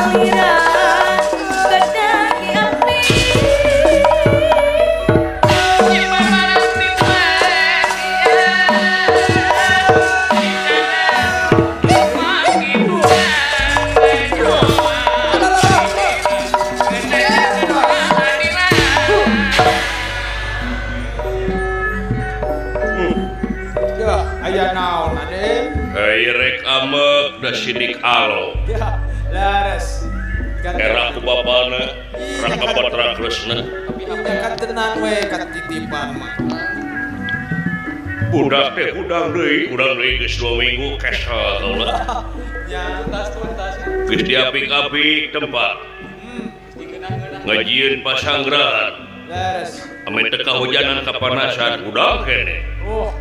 Salira kedaki abdi. Ya, aya naon, Ade? Hei, rek amek da sidik alo. Ya, laras. Era ku bapana Raka Batra Kresna. Tapi kan tenan we katitipan mah. Budak teh hudang deui geus 2 minggu kesel kaula. Ya, tuntas-tuntas. Geus diapik-apik tempat. Ngajieun pasanggrahan. Laras. Ame teu kahujanan kapanasan hudang keneh. Oh,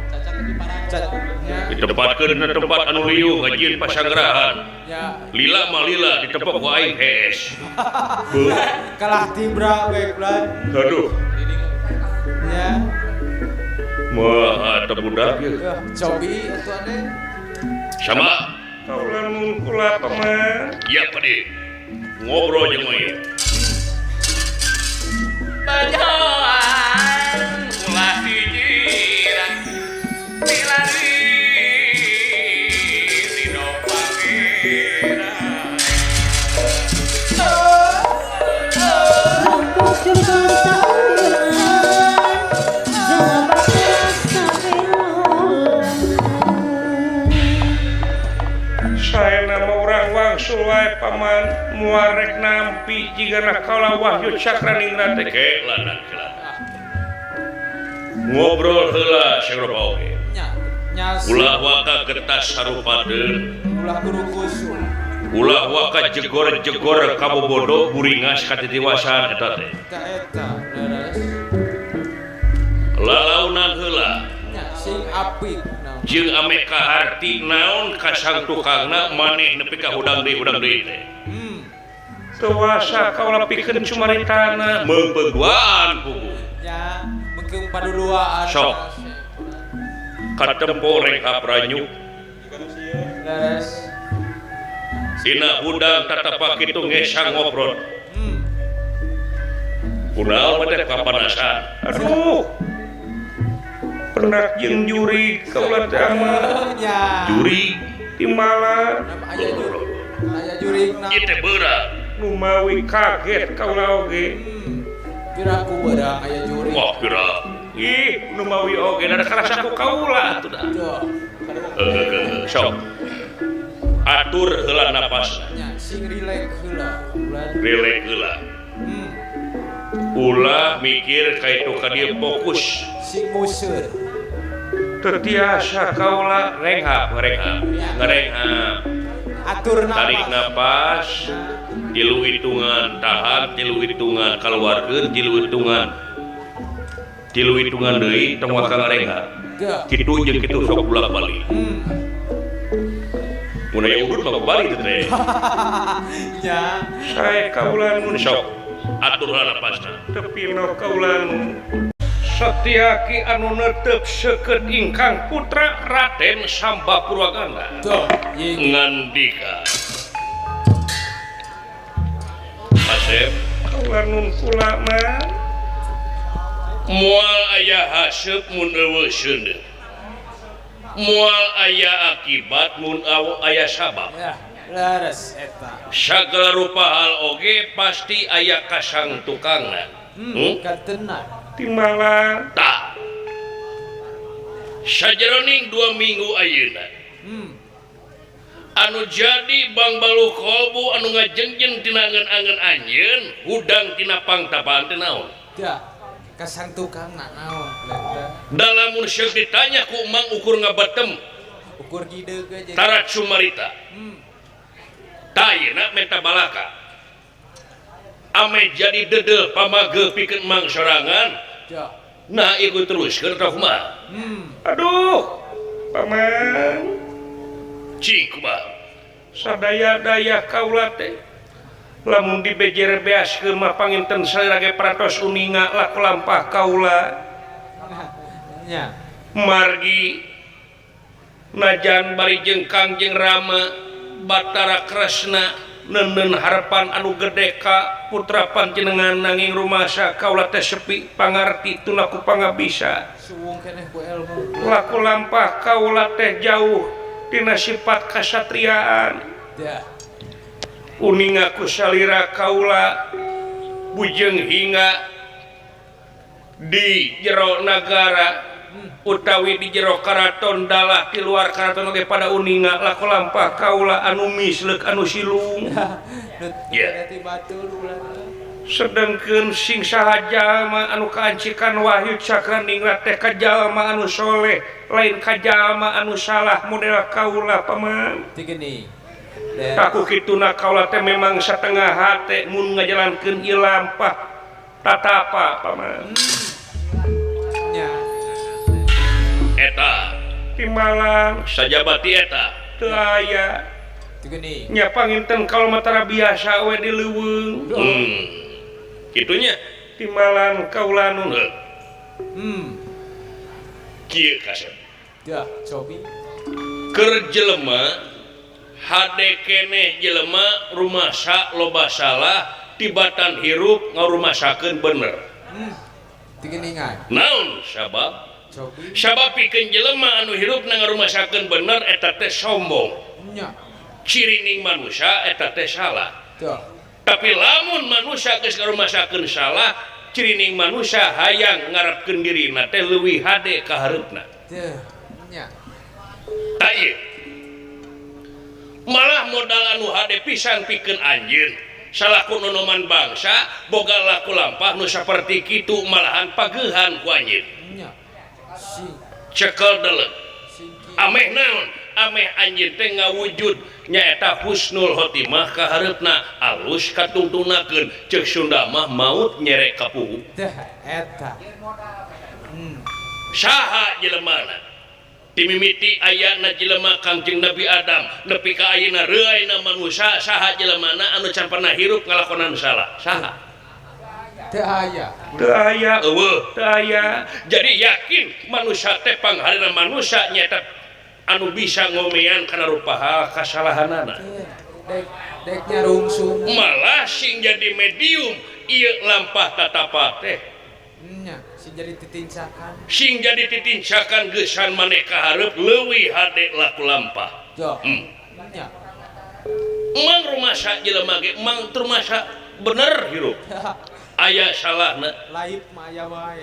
cacat. Ditempatkeun na tempat anu liuh ngajieun pasanggrahan. Ya. Lila mah lila ditepok ku aing hees. Beuh. Kalah tibra we bulan. Aduh. Ya. Mah teu budak ieu. Ya, cobi atuh Ade. Sama. Kaula nun kula paman. Iya, Pak De. Ngobrol jeung ieu. Bajoan ulah dijiran milari dino pangeran. Bujur saliran jabat sabelolan. Saya nama urang wangsul wae paman moal rek nampi jigana kaula Wahyu Cakraningrat teh. Ke lanang ke lanang. Ngobrol heula sarupa oge. Nya, nya. Ulah waka getas sarupadeun. Ulah kurukusu. Ulah waka jegor-jegor kabobodo buringas katitiwasan eta teh. Eta eta laras. Lalaunan heula. Nya sing apik naon. Jeung ame kaharti naon kasang tukangna maneh nepi ka hudang deui teh. Teu wasa kaula pikeun cumaritana. Meungpeugduaan pugu. Ya, mengkeung paduluaan. Sok. Katempo rengkap ranyuk. Laras. Dina hudang tatapak kitu ngesang ngobrol. Kunaon mah teh kapanasan. Aduh. Penak jeung jurig kaula teh mah. Ya. Jurig Timbalan Aya jurig. Aya jurigna. ieu teh beurang. Numawi kaget kaula oge. Piraku beurang aya jurig. Wah, pira. Ih, numawi oge da karasa ku kaula atuh da. Tuh. Eh, sok. Atur heula napasna. Nya sing rileks heula. Ulah. Rileks heula. Ulah mikir ka itu ka dieu fokus. Sing museur. Teu tiasa kaula Renghap, ngarenghap. Ngarenghap. Atur napas. Tarik napas, tilu hitungan tahan, tilu hitungan keluarkeun, tilu hitungan. Tilu hitungan deui tong waka ngarenghap. Geuh. Kitu jeung kitu sok bolak-balik. Mun aya udut mah balik teh. Ya. Sae kaula nun Sok atur heula napasna. Teu pino kaula nun. Satyaki anu netep seukeut ingkang putra Raden Samba Purwaganda. Tuh, ying. Ngandika. Asep, kaula nun kula mah. Moal aya haseup mun eueuh seuneu. Moal aya akibat mun aya sabab. Ya, leres eta. Sagala rupa hal oge pasti aya kasang tukangna. Katenan. Timbalan Tah. Sajeroning 2 minggu ayeuna. Anu jadi Bang Balu Kolbu anu ngajengjen tina angen-angen anjeun hudang tina pangtapaan teh naon? Da, kasang tukangna naon eta? Da lamun seuk ditanya ku Mang ukur ngabetem. Ukur gideug ge. Tarat sumarita. Tah ayeuna menta balaka. Ame jadi dedeh pamage pikeun Mang sorangan. Da. Nah ikut teruskeun atau kumaha? Aduh, paman. Cing kumaha? Sadaya-daya kaula teh. Lamun dibejer beaskeun mah panginten salira ge parantos uninga laku lampah kaula. Nya. Margi najan bari jeung Kangjeng Rama Batara Kresna Neundeun harapan anu gede ka putra panjenengan nanging rumasa kaula teh sepi pangarti tuna ku pangabisa. Suwung keneh ku ilmu. Laku lampah kaula teh jauh tina sifat kasatriaan. Dah. Uninga ku salira kaula bujeng hingga di jero nagara utawi di jero karaton dalah di luar karaton oge pada uninga laku lampah kaula anu misleuk anu silung. Ya. Sedengkeun sing saha jalma anu kaancikan wahyu cakraningrat teh ka jalma anu soleh lain ka jalma anu salah model kaula paman. Tigeni. Aku kituna kaula teh memang satengah hate mun ngajalankeun ieu lampah tatapa paman. Nya. Eta Timalang sajabati eta teu aya. Tigeni. Nya panginten kaula mah tara biasa we di leuweung. Kitunya Timalang kaula nu kieu kasep. Dah, cobi. Keur jelema hade keneh jelema rumasa loba salah tibatan hirup ngarumasakeun bener. Tigeningan. Naon sabab? Cobi. Sabab pikeun jelema anu hirupna ngarumasakeun bener eta teh sombong. Nya. Cirining manusia eta teh salah. Dah. Tapi lamun manusia geus ngarumasakeun salah, cirining manusia hayang ngarepkeun dirina teh leuwih hade ka hareupna. Dah. Nya. Tah ieu. Malah modal anu hade pisan pikeun anjeun salaku nonoman bangsa boga laku lampah nu saperti kitu malahan pageuhan ku anjeun. Nya. Sing Cekel deuleu. sing kieu. Ameh naon? Ameh anjeun teh ngawujud nyaeta husnul khotimah ka hareupna alus katungtunakeun ceuk Sunda mah maut nyere ka puhu. Dah eta. Saha jelemana? Timimiti ayana jelema Kangjeng Nabi Adam nepi ka ayeuna reuayna manusia saha jelemana anu can pernah hirup ngalakonan salah? Saha? Teu aya. Teu aya. Eueuh. Teu aya. Jadi yakin manusia teh pangharina manusia nyaeta anu bisa ngomean kana rupa hal kasalahanana. Dek dek nyarungsung. Malah sing jadi medium ieu lampah tatapa teh. Nya, sing jadi titincakan. Sing jadi titincakan geusan maneh ka hareup leuwih hade laku lampah. Dah. Nya. Emang rumasa jelema ge emang rumasa bener hirup. Aya salahna. Laib mah aya wae.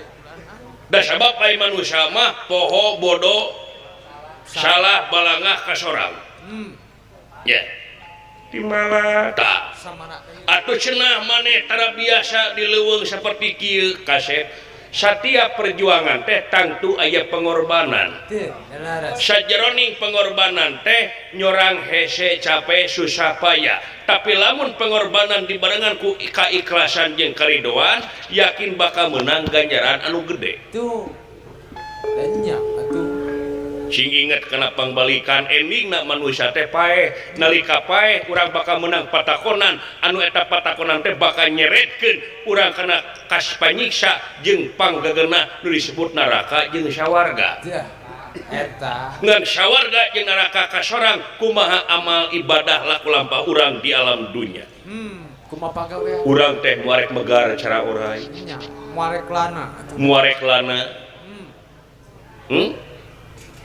Da sabab ai manusia mah poho bodoh salah balangah ka sorang. Ya. Timalang. Tah. Samana teh. Atuh cenah maneh tara biasa di leuweung saperti kieu kasep. Satiap perjuangan teh tangtu aya pengorbanan. Teu, laras. Sajeroning pengorbanan teh nyorang hese capek susah payah. Tapi lamun pengorbanan dibarengan ku kaikhlasan jeung karidoan, yakin bakal menang ganjaran anu gede. Tuh. Nya atuh. Sing inget kana pangbalikan endingna manusia teh paeh, nalika paeh urang bakal menang patakonan, anu eta patakonan teh bakal nyeretkeun urang kana kas panyiksa jeung panggegena nu disebut neraka jeung sawarga. Dah. Eta. Ngan sawarga jeung neraka kasorang kumaha amal ibadah laku lampah urang di alam dunya. Kumaha pagawean? Urang teh muarek megar cara orai. Nya, muarek lana atuh. Muarek lana.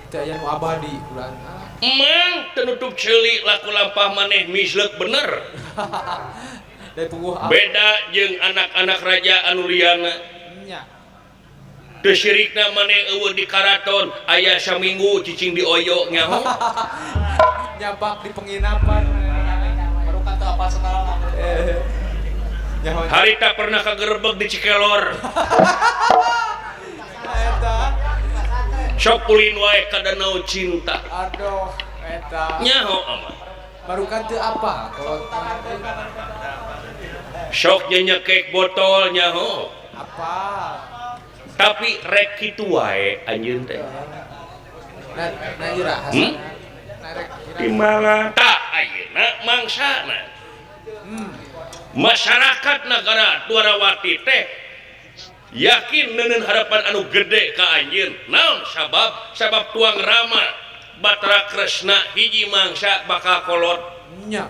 Teu aya nu abadi urang. Emang teu nutup ceuli laku lampah maneh misleuk bener. Da puguh Beda jeung anak-anak raja anu liana. Nya. Teu sirikna maneh eueuh di karaton aya saminggu cicing di oyo nyaho. Nyabak di penginapan. Baru kata apa sekarang? Nyaho. Harita pernah kagerebeg di Cikelor. Eta. Sok ulin wae ka danau cinta. Aduh, eta. Nyaho amat. Baru kan teu apa kalau Sok nyekek botol nyaho. Apa? Tapi rek kitu wae anjeun teh. Nah, nah ira hasan. Nah rek ira. Timalang. Tah ayeuna mangsana. Masyarakat negara Dwarawati teh yakin neundeun harapan anu gede ka anjeun. Naon sabab? Sabab tuang Rama Batara Kresna hiji mangsa bakal kolot. Nya.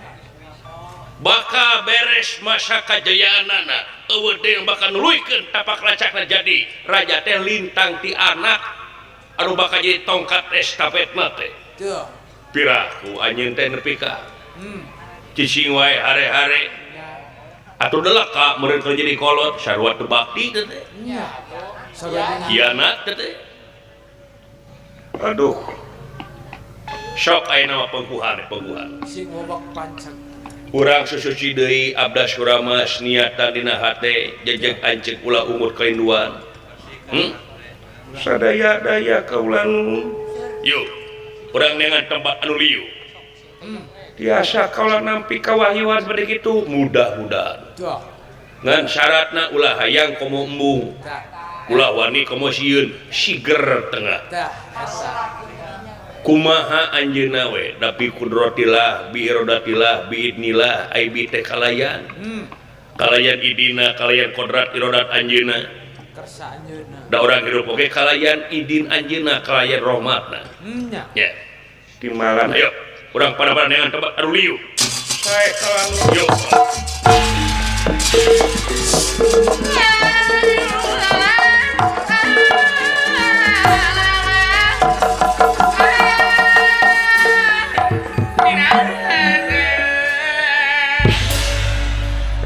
Bakal beres masa kajayaanana eueuh deui bakal nuluykeun tapak lacakna jadi raja teh lintang ti anak anu bakal jadi tongkat estafetna teh. Tuh. Piraku anjeun teh nepi ka cicing wae hare-hare. Atuh delak ka meureun keur jadi kolot sarua teu bakti teh. Nya. Sarua khianat teh. Aduh. Sok ayeuna mah pengkuhan pengkuhan. Sing ngobak panceg. Urang susuci deui abda suramas niatan dina hate jejeg anceuk ulah umur kalinduan. Sadaya-daya kaula nuhun. Yuk, urang neangan tempat anu liu. Tiasa kaula nampi kawahyuan bade kitu mudah-mudahan. Ngan syaratna ulah hayang komo embung. Ulah wani komo sieun siger tengah. Kumaha anjeunna we tapi kudrotillah bi irodatillah bi idnillah ai bi teh kalayan. Kalayan idina kalayan kodrat irodat anjeunna. Kersa anjeunna. Da urang hirup oge kalayan idin anjeunna kalayan rahmatna. Nya. Nya. Timalan ayo urang pada-pada neangan tempat anu liu. Sae kalan yuk.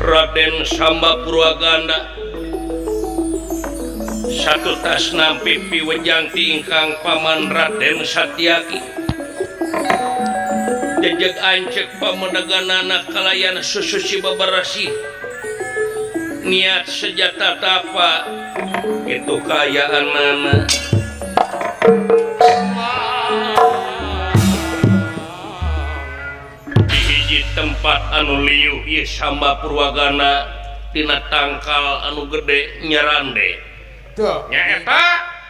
Raden Samba Purwaganda satu tas nampi piwejang ti ingkang paman Raden Satyaki jejeg ancek pamedeganana kalayan sususi babarasih niat sejata tapa itu kayaanana di tempat anu liuh ieu Samba Purwagana tina tangkal anu gede nyarande tuh nyaeta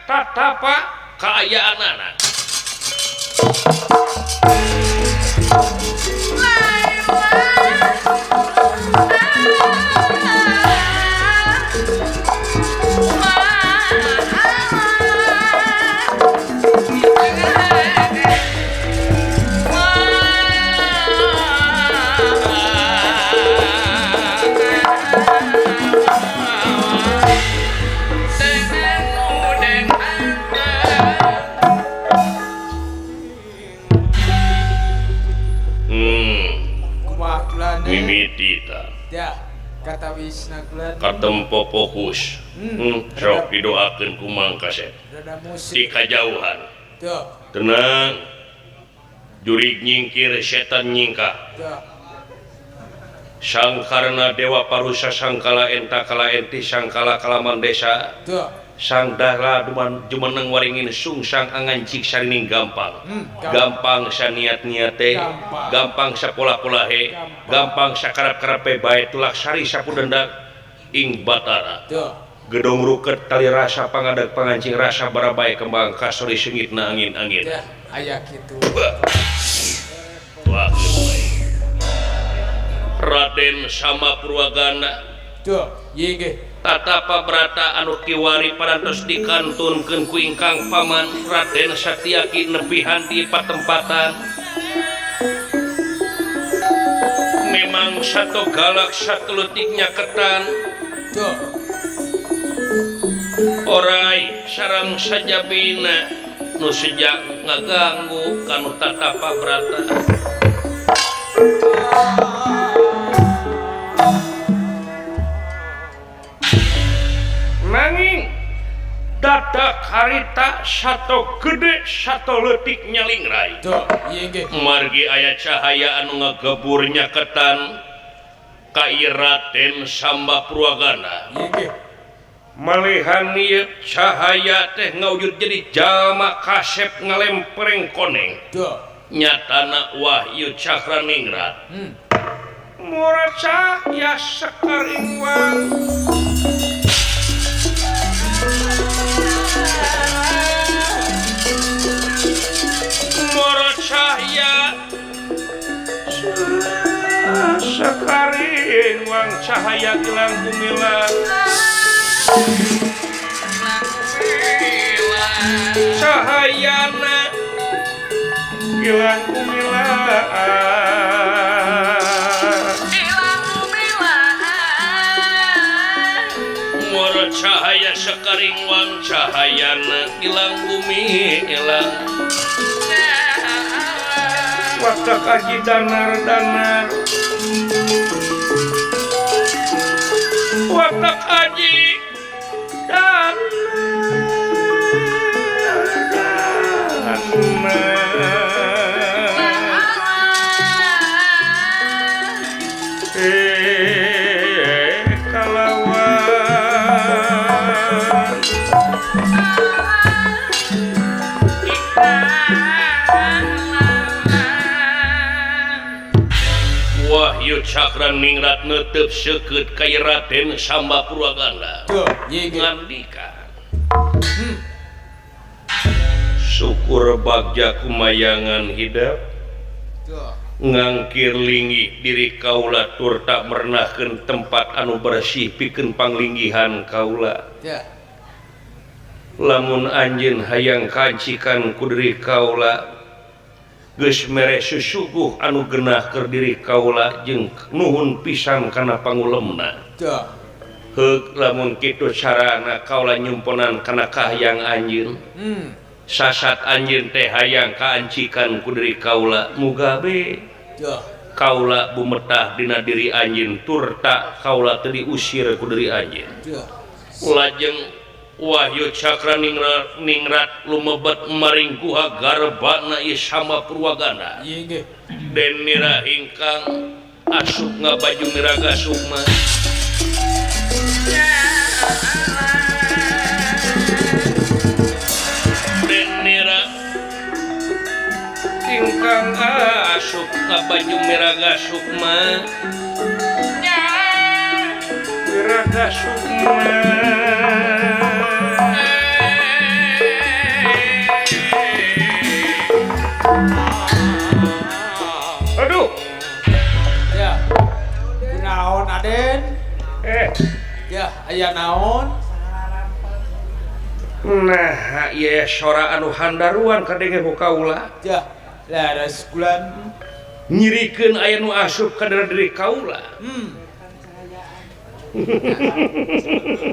tatapa kaayaanana. Katempo fokus sok didoakeun ku Mang Kasep di kajauhan tenang jurig nyingkir setan nyingkah sangkarna dewa parusa sangkala enta kala enti sangkala kalaman desa sang dahla jumeneng waringin sungsang angancik sarining gampang gampang saniat-niate gampang sapola-polahe gampang sakarap-karape bae tulak sari sapudendak ing batara gedong ruket tali rasa pangadag pangancing rasa barabai kembang kasori sengitna angin-angin aya kitu. Raden Sama Purwagana tuh ieu ge tatapa brata anu kiwari parantos dikantunkeun ku ingkang paman Raden Satyaki nepihan di patempatan memang satu galak satu letiknya ketan tuh orai sarang sajabina nu sejak ngaganggu kanu tatapa brata. Nanging dadak harita satu gede satu leutik nyalingrai margi aya cahaya anu ngagebur nyaketan ka Raden Samba Purwagana malihan ieu cahaya teh ngawujud jadi jalma kasep ngalempreng koneng nyatana Wahyu Cakraningrat murah cahya sekar ingwang murah cahya sekar ingwang cahaya gilang gumilang cahayana gilang gumilang. Sorot cahaya sekaringwang cahayana ilang bumi ilang watak aji danar-danar watak aji danar kalawan Wahyu Cakra Ningrat netep seukeut ka Raden Samba Purwaganda ngandika syukur bagja kumayangan hidep ngangkir linggih diri kaula tur tak mernahkeun tempat anu bersih pikeun panglinggihan kaula lamun anjeun hayang kancikan ku diri kaula geus mere susuguh anu genah keur diri kaula jeung nuhun pisan kana pangulemna heug lamun kitu carana kaula nyumponan kana kahayang anjeun sasat anjeun teh hayang kaancikan ku diri kaula muga be kaula bumetah dina diri anjeun turta kaula teu diusir ku diri anjeun lajeng Wahyu Cakra Ningrat lumebet maring guha garbana ieu Samba Purwaganda den nira ingkang asup ngabaju miraga sukma den nira ingkang asup ngabaju miraga sukma miraga sukma aduh ya kunaon Aden ya aya naon nah ieu sora anu handaruan kadenge ku kaula ya laras kulan nyirikeun aya nu asup ka diri kaula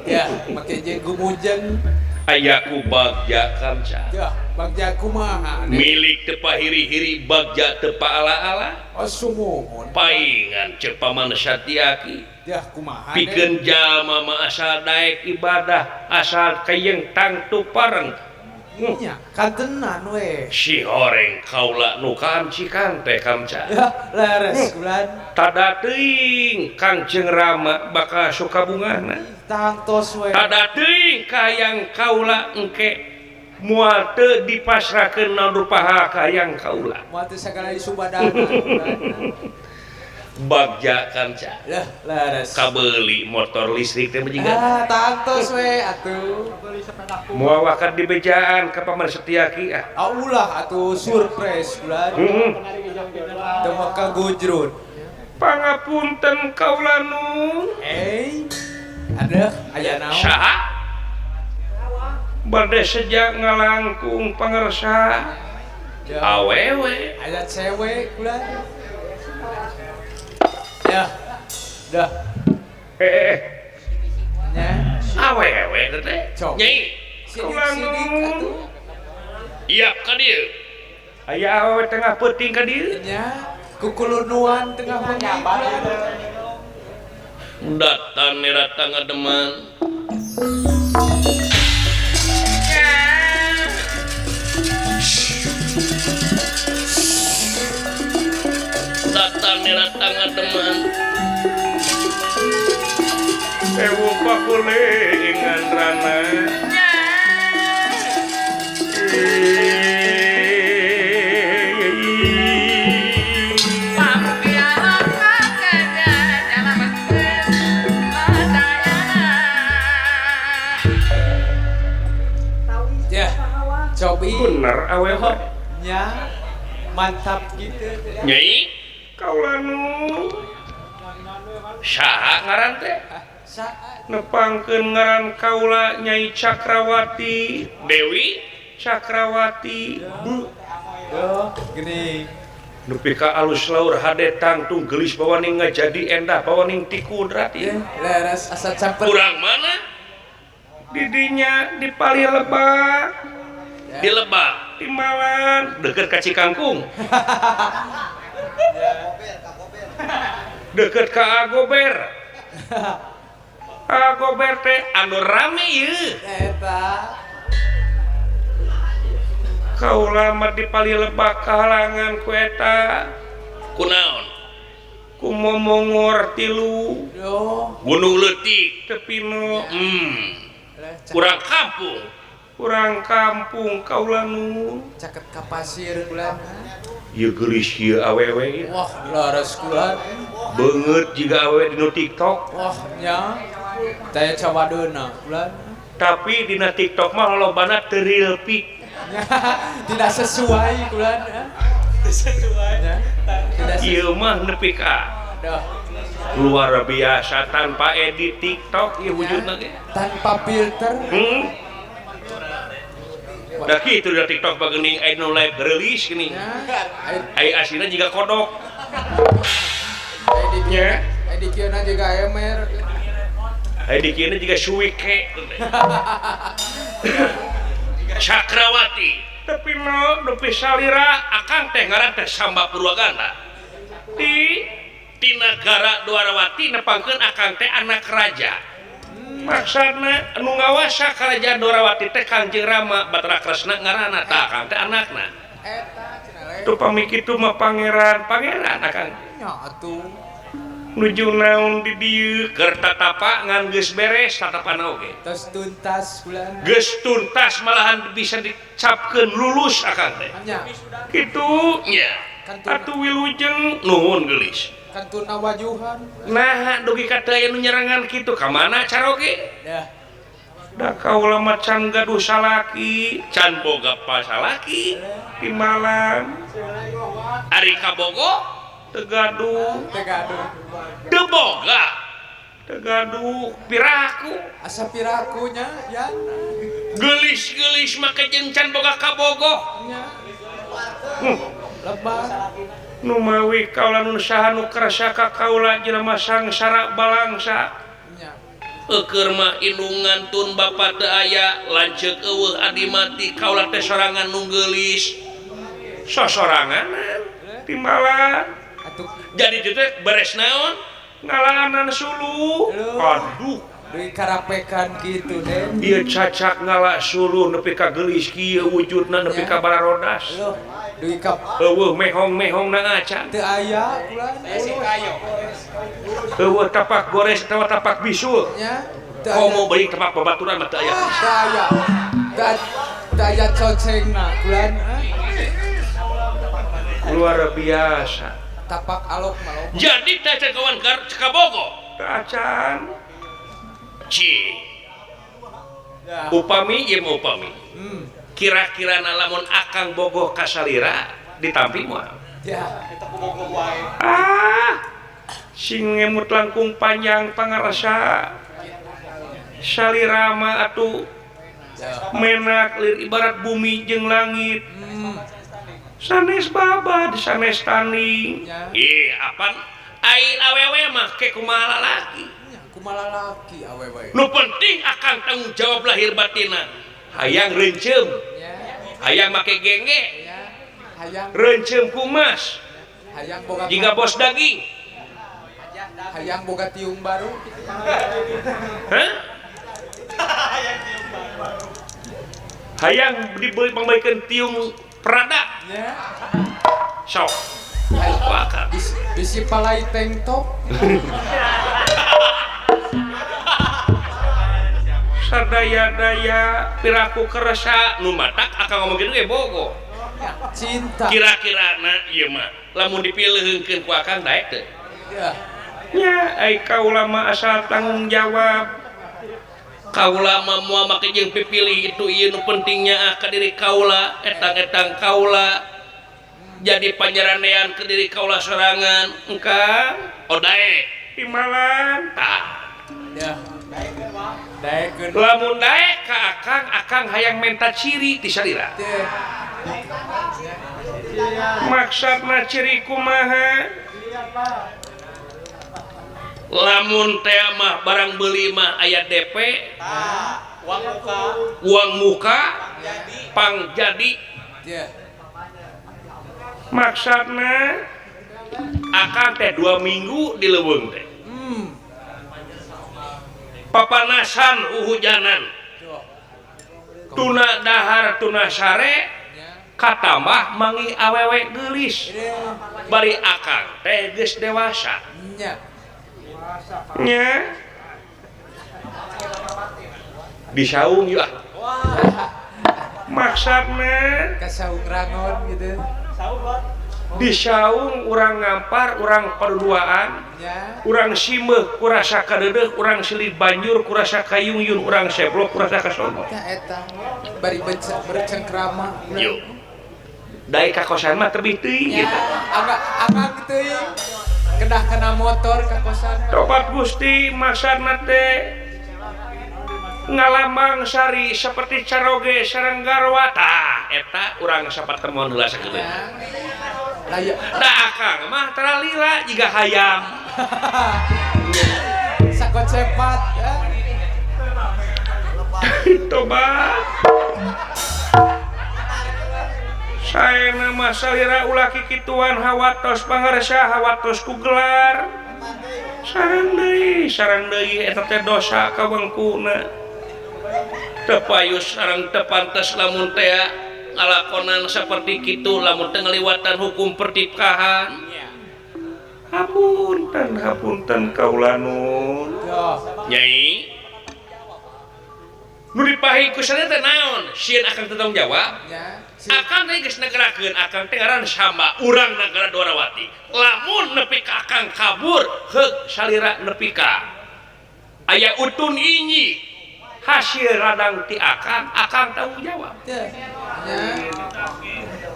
ya make jeung gumujeng aya ku bagja kamca ya bagja kumaha milik teu pahiri-hiri bagja teu paala-ala oh sumuhun paingan ceuk Paman Satyaki ya kumaha pikeun jalma mah asal daek ibadah asal kayeng tangtu pareng nya kantenan we si horeng kaula nu kaancikan teh kamca ya leres kulan tada teuing Kangjeng Rama bakal suka bungahna tangtos we tada teuing kahayang kaula engke moal teu dipasrahkeun naon rupaha kahayang kaula moal teu sagala disubadana bagja kamca lah leres kabeuli motor listrik teh jiga ah tangtos we atuh moal wakat dibejaan ka Paman Satyaki ah ulah atuh surprise kulan teu maka gujrun pangapunten kaula nu aduh aya naon saha bade seja ngalangkung pangersa awewe aya cewek kulan ya dah nya awewe teh nyai kaula nu iya ka dieu aya awewe tengah peuting ka dieu nya kukulunuan tengah bengi datan nirata ngademan datan nirata ngademan ewu pakulingan rana cobi bener awewe nya mantap gitu nyai kaula nu saha ngaran teh nepangkeun ngaran kaula Nyai Cakrawati Dewi Cakrawati bu yo geuning nepi ka alus laur hade tangtung geulis bawaning ngajadi endah bawaning ti kudrat ieu leres asa camper urang mana Didinya di Palih Lebak. Di Lebak Timbalan deket ka Cikangkung. Deket ka Agober. Agober teh anu rame ieu. Eta. Kaula mah di Palih Lebak kahalangan ku eta. Kunaon? Ku momongor tilu. Gunung leutik tepino. Kurang kampung. Kurang kampung kaula nu. Caket ka pasir kula. Ieu geulis ieu awewe. Wah, laras kula. Beungeut jiga awewe dina TikTok. Wah, nya. Taya cawadeuna kula. Tapi dina TikTok mah lobana teu real pic. Tidak sesuai kula. Sesuai. Tidak sesuai. Ieu mah nepi ka luar biasa tanpa edit TikTok ieu wujudna ge. Tanpa filter. Da kitu da TikTok mah geuning aya nu live rilis geuning. Ai aslina jiga kodok. Nya, ai di kieu na jiga emer. Ai di kieu na jiga suwike. Cakrawati tapi no nepi salira akang teh ngaran teh Samba Purwagana. Di ti nagara Dwarawati nepangkeun akang teh anak raja. Maksudna anu ngawasa kerajaan Dwarawati teh Kangjeng Rama Batara Kresna ngaranna tah akang teh anakna. Eta cenah. Tuh pami kitu mah pangeran, pangeran akang. Nya atuh. Nuju naon di dieu keur tatapa ngan geus beres tatapana oge. Tos tuntas kula. Geus tuntas malahan bisa dicapkeun lulus akang teh. Nya. Kitu nya. Atuh wilujeng nuhun geulis. Kantuna wajuhan. Nah, dugi ka teu aya nu nyerangan kitu ka mana caroge? Dah. Da kaula mah can gaduh salaki, can boga pasalaki timbalan. Ari kabogo teu gaduh, teu gaduh. Teu boga. Teu gaduh piraku. Asa piraku nya, ya. Geulis-geulis make jeung can boga kabogo. Nya. Lebar. Numawi kaula nu saha nu kersa ka kaula jelema sangsara balangsa. Eukeun mah indungan tun bapa teu aya lanceuk eueuh adi mati kaula teh sorangan nu geulis. Sosorangan timbalan. Jadi itu teh beres naon? Ngalaanan suluh. Aduh, deui karapekan kitu deh. Ieu cacak ngala suluh nepi ka geulis kieu wujudna nepi ka bararodas. Deui ka eueuh mehong-mehong na acan. Teu aya kula. Eueuh tapak gores atawa tapak bisul. Nya. Komo beuing tapak babaturan mah teu aya. Teu aya. Teu aya cocengna kula. Luar biasa. Tapak alok mah loba. Jadi teh acan kawan kabogo. Teu acan. Ci. Upami ieu mah upami. Kira-kira lamun akang bogoh ka salira ditampi moal. Ya, eta kubogoh wae. Ah. Sing ngemut langkung panjang pangarasa. Salira mah atuh menak lir ibarat bumi jeung langit. Sanes babad, sanes tanding. Ih, apan ai awewe mah ke kumaha lalaki. Kumaha lalaki awewe. Nu penting akang tanggung jawab lahir batinna. Hayang rencem. Hayang make gengge. Hayang rencem kumas. Hayang boga jiga bos daging. Hayang boga tiung baru. Hah? Hayang dibeli pangbaikeun tiung Prada. Ya. Sok. Bisi palai tank top. Sadaya-daya piraku keresa nu matak akang ngomong kitu ge bogo. Cinta. Kira-kira na ieu mah lamun dipileuheungkeun ku akang daek teu? Ya. Nya ai kaula mah asal tanggung jawab. Kaula mah moal make jeung pipilih itu ieu nu pentingnya ah ka diri kaula etang-etang kaula jadi panjaranean ke diri kaula sorangan engkang odae timbalan tah. Ya. Daekeun. Lamun daek ka akang, akang hayang menta ciri ti salira. Maksudna ciri kumaha? Lamun teh mah barang beli mah aya DP. Uang muka. Uang muka pang jadi. Maksudna akang teh 2 minggu di leuweung teh. Papanasan uhujanan. Tuna dahar tuna sare katambah mangi awewe geulis. Bari akang teh geus dewasa. Nya. Disaung yeuh ah. Maksudna ka saung rangon gitu. Disaung urang ngampar urang paduduaan, urang simeuh kurasa kadeudeuh, urang silih banjur kurasa kayungyun, urang seblok kurasa kasono. Tah eta bari bercengkrama. Yuk. Daek ka kosan mah tebih teuing gitu. Angga teuing. Kedah kana motor ka kosan. Tobat Gusti maksudna teh ngalambang sari seperti caroge sareng garwa. Tah eta urang sapatemuan heula sakedeung. Da akang mah tara lila jiga hayam. Sakocepat. Tobat. Saena mah salira ulah kikituan hawatos pangarsa hawatos ku gelar. Sareng deui eta teh dosa kawengkuna. Teu payus sareng teu pantes lamun teh ngalakonan seperti kitu lamun teu ngaliwatan hukum pertikahan. Hapunten hapunten kaula nun. Nyai. Nu dipahi ku sadaya teh naon? Sieun akang teu tanggung jawab. Akang teh geus negerakeun akang teh ngaran Samba, urang nagara Dwarawati. Lamun nepi ka akang kabur, heug salira nepi ka aya utun inyi. Hasil radang ti akang, akang tanggung jawab.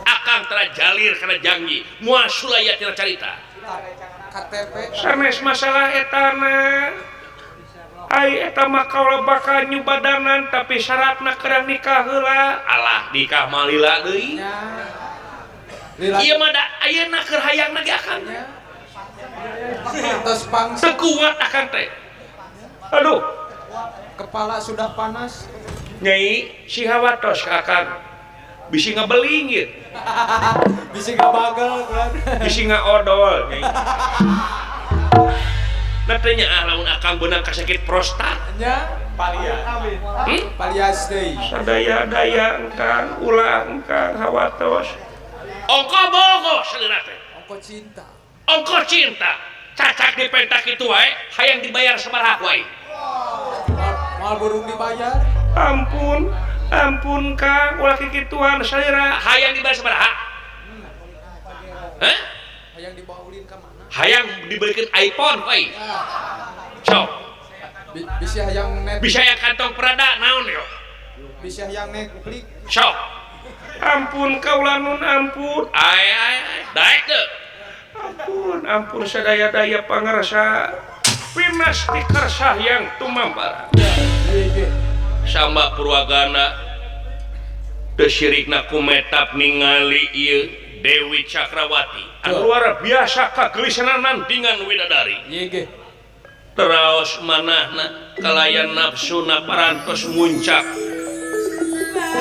Akang tara jalir kana janji, moal sulaya tina carita. KTP sanes masalah etana. Ai eta mah kaula bakal nyubadanan tapi syaratna kerang nikah heula. Alah nikah mah lila deui. Ieu mah da ayeuna keur hayangna ge akang. Tos pangsa. Teu kuat akang teh. Aduh. Kepala sudah panas. Nyai si hawatos ka akang. Bisi ngabeling ieu. Bisi ngabagel bisi ngaodol nyai. Da teh nya ah lamun akang beunang kasakit prostat. Nya palia. Palias deui. Sadaya-daya engkang ulah engkang hawatos. Ongko bogo salira teh. Ongko cinta. Ongko cinta. Cacak dipenta kitu wae hayang dibayar sabaraha wae. Moal burung dibayar. Ampun, ampun Kang, ulah kikituan salira hayang dibayar sabaraha? Hah? Hayang dibawa ulin ka mana? Hayang dibelikan iPhone wae. Sok. Bisa hayang net. Bisa hayang kantong Prada naon yo? Bisa hayang Netflix. Sok. Ampun kaula nun ampun. Ai ai ai. Daek teu. Ampun, ampun sadaya-daya pangarsa. Pinas dikersa yang tumambara. Samba Purwagana teu sirikna kumetap ningali ieu Dewi Cakrawati. Anu luar biasa kagelisanan dengan widadari. Teraos manahna kalayan nafsuna parantos muncak.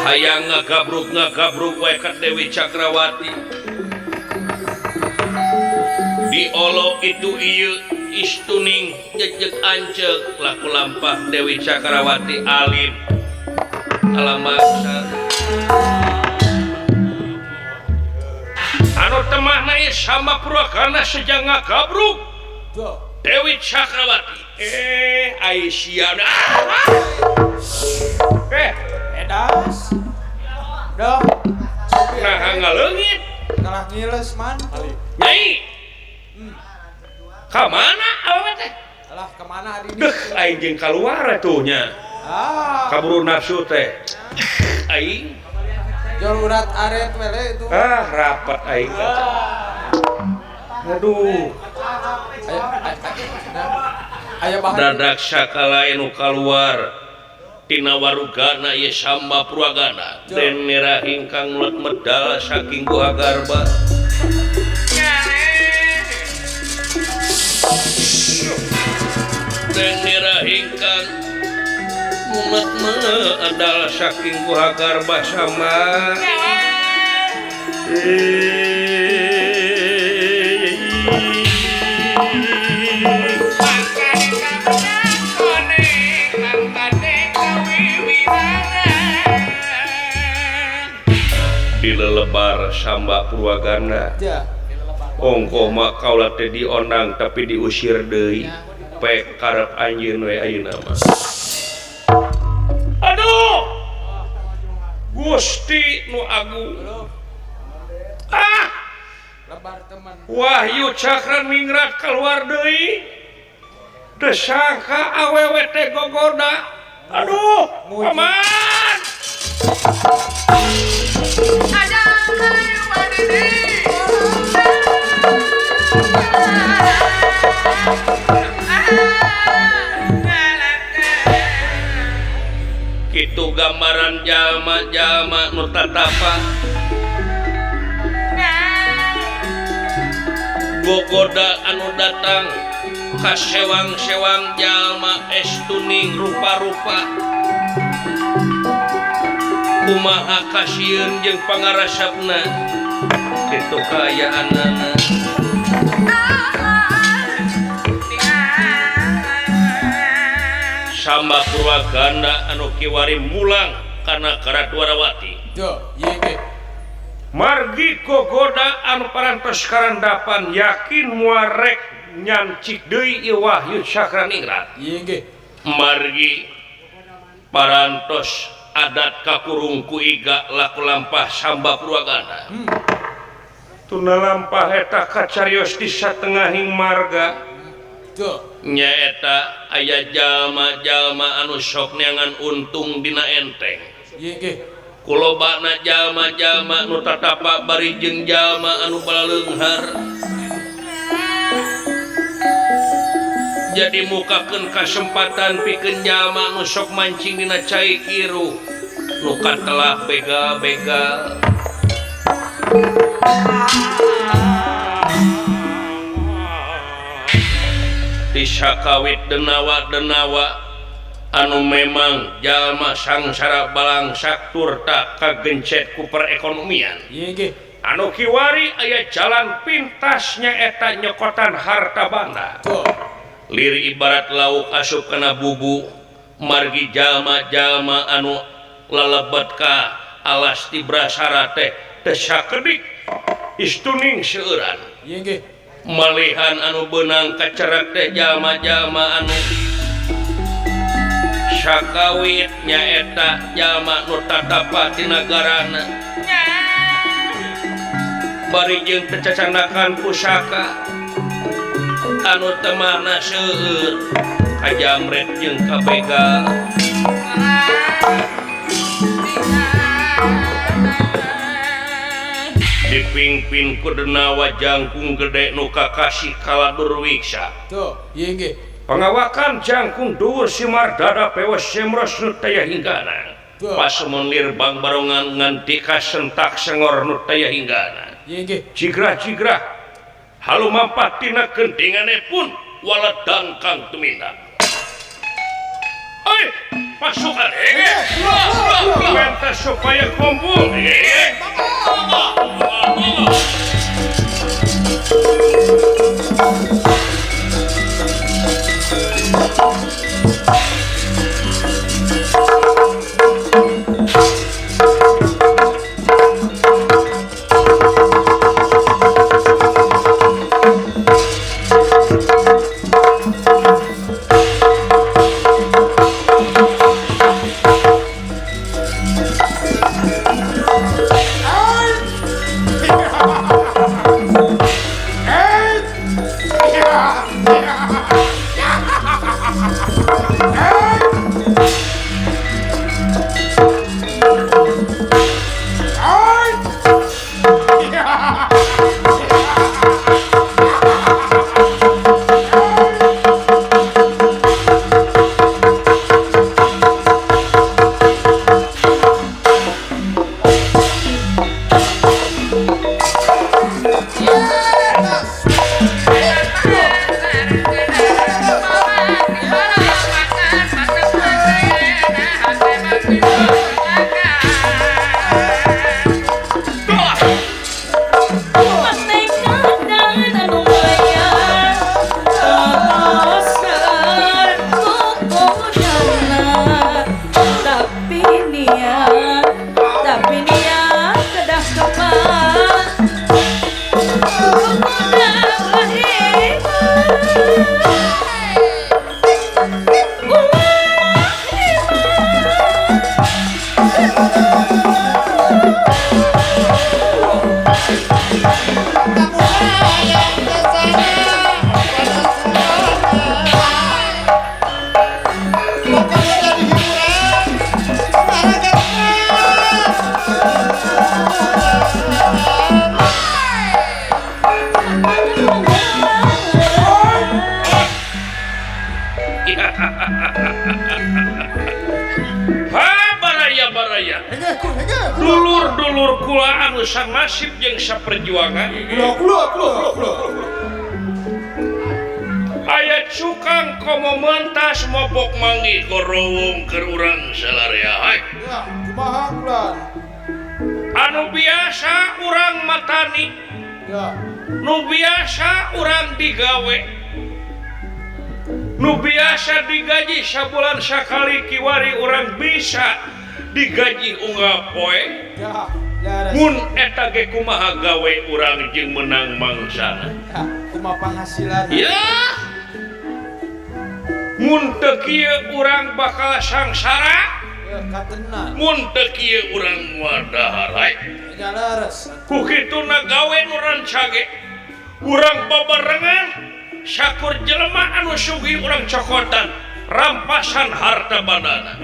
Hayang ngagabruk wae ka Dewi Cakrawati. Diolo itu ieu istuning jejeg ancek laku lampah Dewi Cakrawati alim alam maksa anu temahna ieu Samba Purwakarna sejang ngagabruk Dewi Cakrawati Aisyah edas doh nah ngaleungit kalah ngiles man nyai ka mana awewe teh? Alah ka mana adi? Deuh aing jeung kaluar atuh nya. Ah. Kaburu nafsu teh. Aing jol urat aret wele itu. Ah, rapat aing. Aduh. Aya bahan. Dadak sakala anu kaluar tina warugana ieu Samba Purwagana. Den merah ingkang nulat medal saking Guha Garba. Denira ingkang Umat adal saking guhagar basama Dilelebar Samba Purwaganda ongkoh mah kaula teh diondang tapi diusir deui pek karep anjeun we ayeuna mah. Aduh Gusti nu agung ah lebar teman Wahyu Cakra Ningrat keluar deui teu sangka awewe teh gogoda. Aduh paman kitu gambaran jalma-jalma nu tatapa gogoda anu datang ka sewang-sewang jalma estuning rupa-rupa kumaha kasieun jeung pangarasapna kitu kaayaanana. Samba Purwaganda anu kiwari mulang kana Karadwarawati. Margi gogoda anu parantos karandapan yakin muarek nyancik deui ieu Wahyu Cakraningrat. Margi parantos adat kakurung ku iga laku lampah Samba Purwaganda. Tuna lampah eta kacarios di satengahing marga. Nyaeta aya jalma-jalma anu sok neangan untung dina enteng. Kulobana jalma-jalma nu tatapa bari jeung jalma anu balaleunghar. Jadi mukakeun kasempatan pikeun jalma nu sok mancing dina cai kiruh nu katelah begal-begal. Tisakawit denawa-denawa anu memang jalma sangsara balangsak turta kagencet ku perekonomian. Anu kiwari aya jalan pintasnya eta nyokotan harta banda. Lir ibarat lauk asup kana bubu margi jalma-jalma anu lalebet ka alas tibrasara teh teu sakedik istuning seueuran. Malihan anu beunang kacerek teh jalma-jalma anu sakawit nyaeta jalma nu tatapa di nagarana bari jeung teu cacanakan pusaka anu temahna seueur kajamret jeung kabegal. Dipingpin ku denawa jangkung gede nu kakasih kaladur wiksa. Pangawakan jangkung dhuwur simar dada pewes semros nu taya hinggana. Pasemon lirbang barongan nganti kasentak sengor nu taya hinggana. Jigrah-jigrah halumampat tina kentingane pun waledang kang tumindak. Oi, pasukan pentas supaya kumpul. Yeah! Ha baraya baraya. Dulur-dulur kula anu sanasib jeung saperjuangan. Aya cukang komo mentas mobok mangi gorowong keur urang salarea. Hai. Kumaha kula? Anu biasa urang matani. Nu biasa urang digawe. Nu biasa digaji sabulan sakali kiwari urang bisa digaji unggal poe. Mun eta ge kumaha gawe urang jeung menang mangsana. Kumaha penghasilan? Ya. Mun teu kieu urang bakal sangsara. Mun teu kieu urang moal dahar. Ku kituna gawe nu rancage. Urang babarengan sakur jelema anu sugih urang cokotan rampasan harta bandana.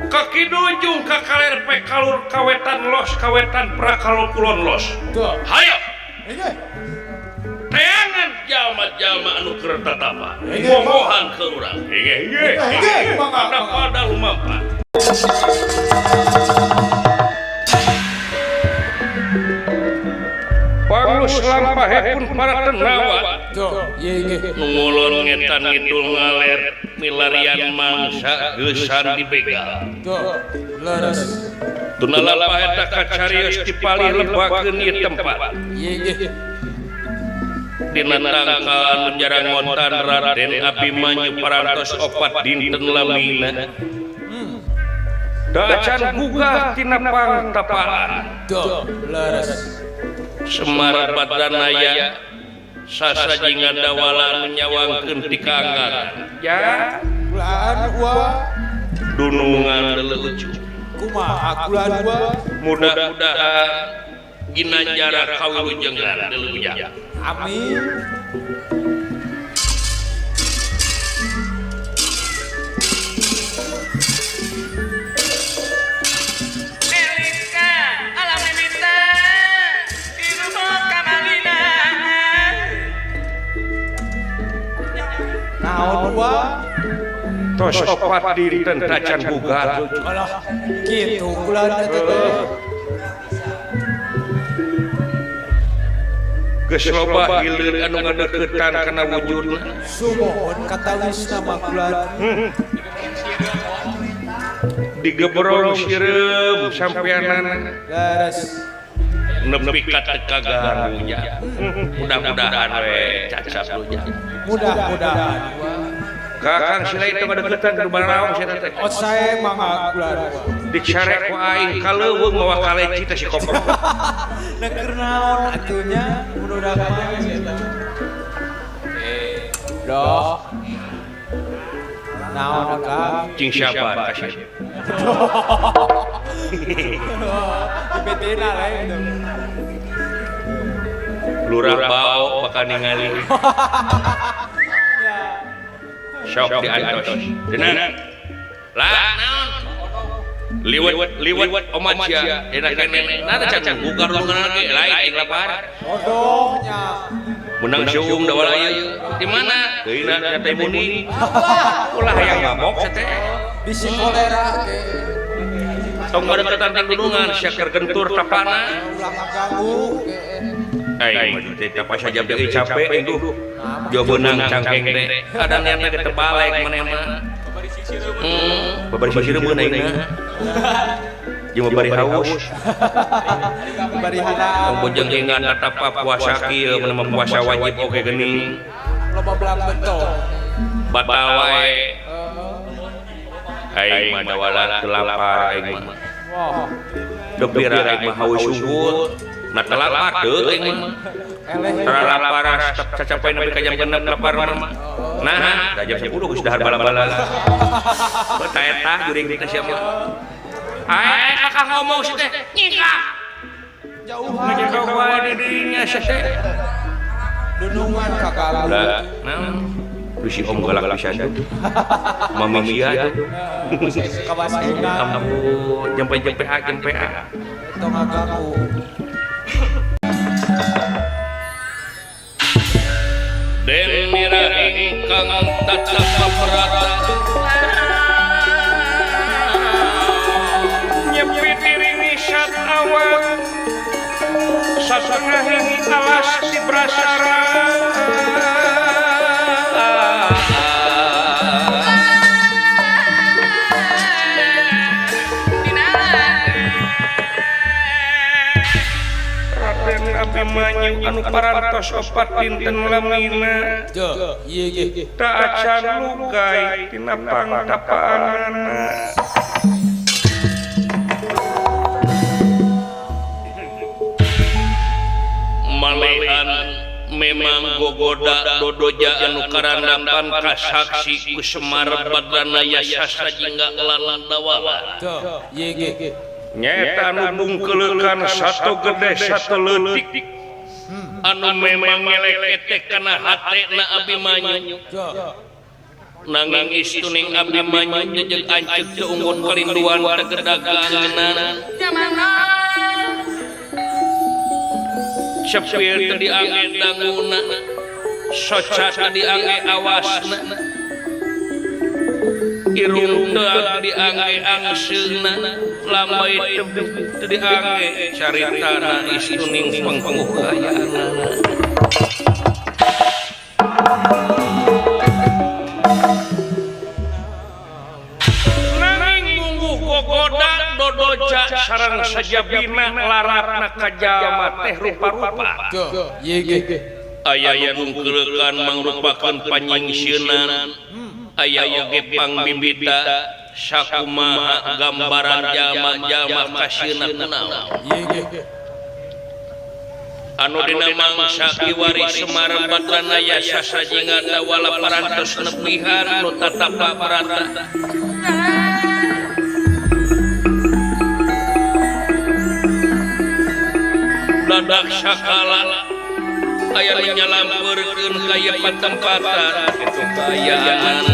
Ka kidul jeung ka kaler pe kalur kawetan los kawetan prakalur kulon los. Hayo. Teangan jalma-jalma anu keur tatapa. Momohan ke urang. Pada lumampa. Pangus lampahepun para tenawa. Ngulon ngetan ngidul ngaler milarian mangsa geusan dibegal. Tuna lampah eta kacarios dipalih lebakeun ieu tempat. Dina tangkalan jarangotan Raden Abimanyu parantos opat dinten lamina. Dacan gugah tina pangtapaan. Semar Badanaya sasaji ngadawala menyawangkeun ti kaanggan. Ya, kulaan gua dunungan leucu. Kumaha kulaan gua? Mudah-mudahan ginanjara kawilujengan leuleujang. Amin. Tos opat dinten tacan bugar. Alah, kitu kulaan eta teh. Geus loba hileud anu ngadeuketan kana wujudna. Sumuhun katawisna mah kulaan. Digebrong sireum sampeanana. Leres. Nepi ka teu kaganggu nya. Mudah-mudahan we cacap lu nya. Mudah-mudahan. Kakang sila itu ngadeukeutan ka baraong sia teh. Oh sae mangga kulaan. Dicarek ku aing ka leuweung mawa kaleci teh si kopok. Da keur naon atuh nya mudah mah. Doh. Naon Kang? Cing sabar kasih. Dibetina lain. Lurah bao bakal ningali. Sok diantos. Dina. Lah naon? Liwet liwet omat sia. Enak keneh. Nah can bugar lungan ge lain aing lapar. Bodohnya. Menang siung da walaya. Di mana? Teuina nya teh muni. Ulah hayang mabok sia teh. Bisi kolera ge. Tong ngadeukeutan dunungan sia keur gentur tapana. Ulah ngaganggu ge. Aing mah teh tapa sajam deui capek aduh. Jo beunang cangkeng teh. Kadang niatna ge teu balek maneh mah. Babari sireum aingna. Jeung babari haus. Babari hana. Tong bojeng ingat tatapa puasa kieu mun mah puasa wajib oge geuning. Loba belang beto. Batal wae. Aing mah dawala teu lapar aing mah. Depira aing mah haus unggul. Nah teu lapar teu aing mah. Tara lapar cacapai nepi ka jam 6 lapar mah. Nah, da jam 10 geus dahar bala-bala. Beuh eta juring teh sia mah. Aing kakak ngomong si teh nyingkah. Jauhan. Nyingkah wae di dirinya sia teh. Dunungan kakak. Lah, naon? Duh si om galak pisan tuh. Mami mia tuh. Kawas ingat. Ampun, jempe-jempe a jempe a. Tong ngaganggu. Den mira ing ingkang tatapa brata nyepi diri sat awak satengah ini alas di prasara Raden Abimanyu anu parantos opat dinten lamina tak acan lugai tina pangtapaanana. Malehan memang gogoda dodoja anu karandapan kasaksi ku Semar Badrana Yasa sajingga lalandawala. Nyaeta anu bungkeleukan sato gede sato leutik anu memang ngelekete kana hatena Abimanyu. Nanging istuning Abimanyu jeung anceuk teu unggul kalinduan tegedagangan. Cepil teu diangge danguna, soca teu diangge awasna, irung teu diangge angseuna, lambai teu diangge caritana istuning pangpuh kayaanana. Nanging mungguh gogoda dodoja sareng sajabina larapna ka jalma teh rupa-rupa. Aya nu bungkeleukan mangrupakeun panyingsieunan, aya oge pangbibita sakumaha gambaran jalma-jalma kasieuna kunaon. Anu dina mangsa kiwari Semar Badrana Yasa sajingga dawala parantos nepihan nu tatapa barata. Dadak sakala aya nu nyalampeurkeun ka ieu patempatan kitu kaayaan.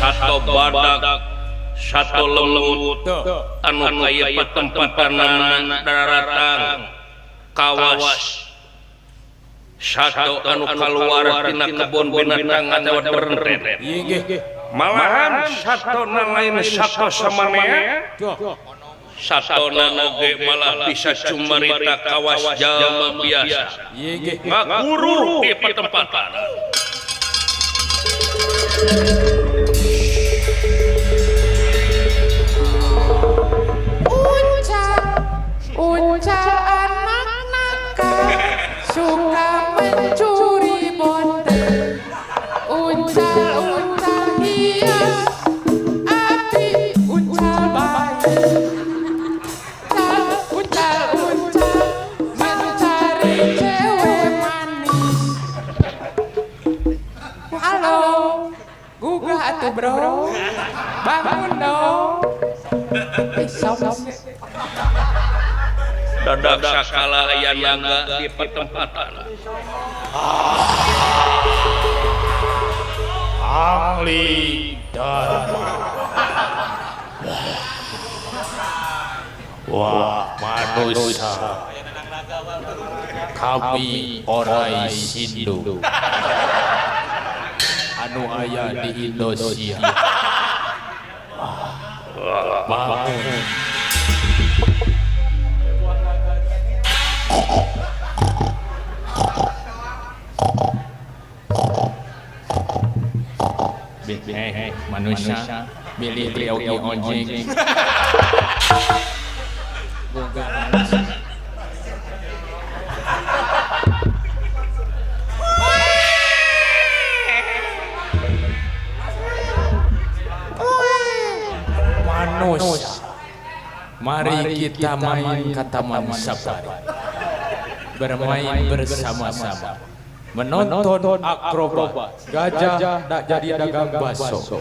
Sato badak, sato lemut anu ka ieu patempatanana daratang kawas sato anu kaluar tina kebon binatang atawa derentret. Malahan satona lain sato samanea, satona oge malah bisa cumarita kawas jalma biasa ngakuru di patempatan. Unca anak nakal suka mencuri bonteng. Uncal-uncal hias api uncal bayi. Uncal-uncal mencari cewek manis. Halo, gugah atuh bro, bangun dong. Dadak sakala aya naga di patempatan. Angli Dharma. Wah, manusia. Kami orai Sindu. Anu aya di Indonesia. Bangun. Hei, manusia, milih beli ojek. Manusia, mari kita main ke Taman Safari, bermain bersama-sama, menonton akrobat gajah tak jadi dagang bakso.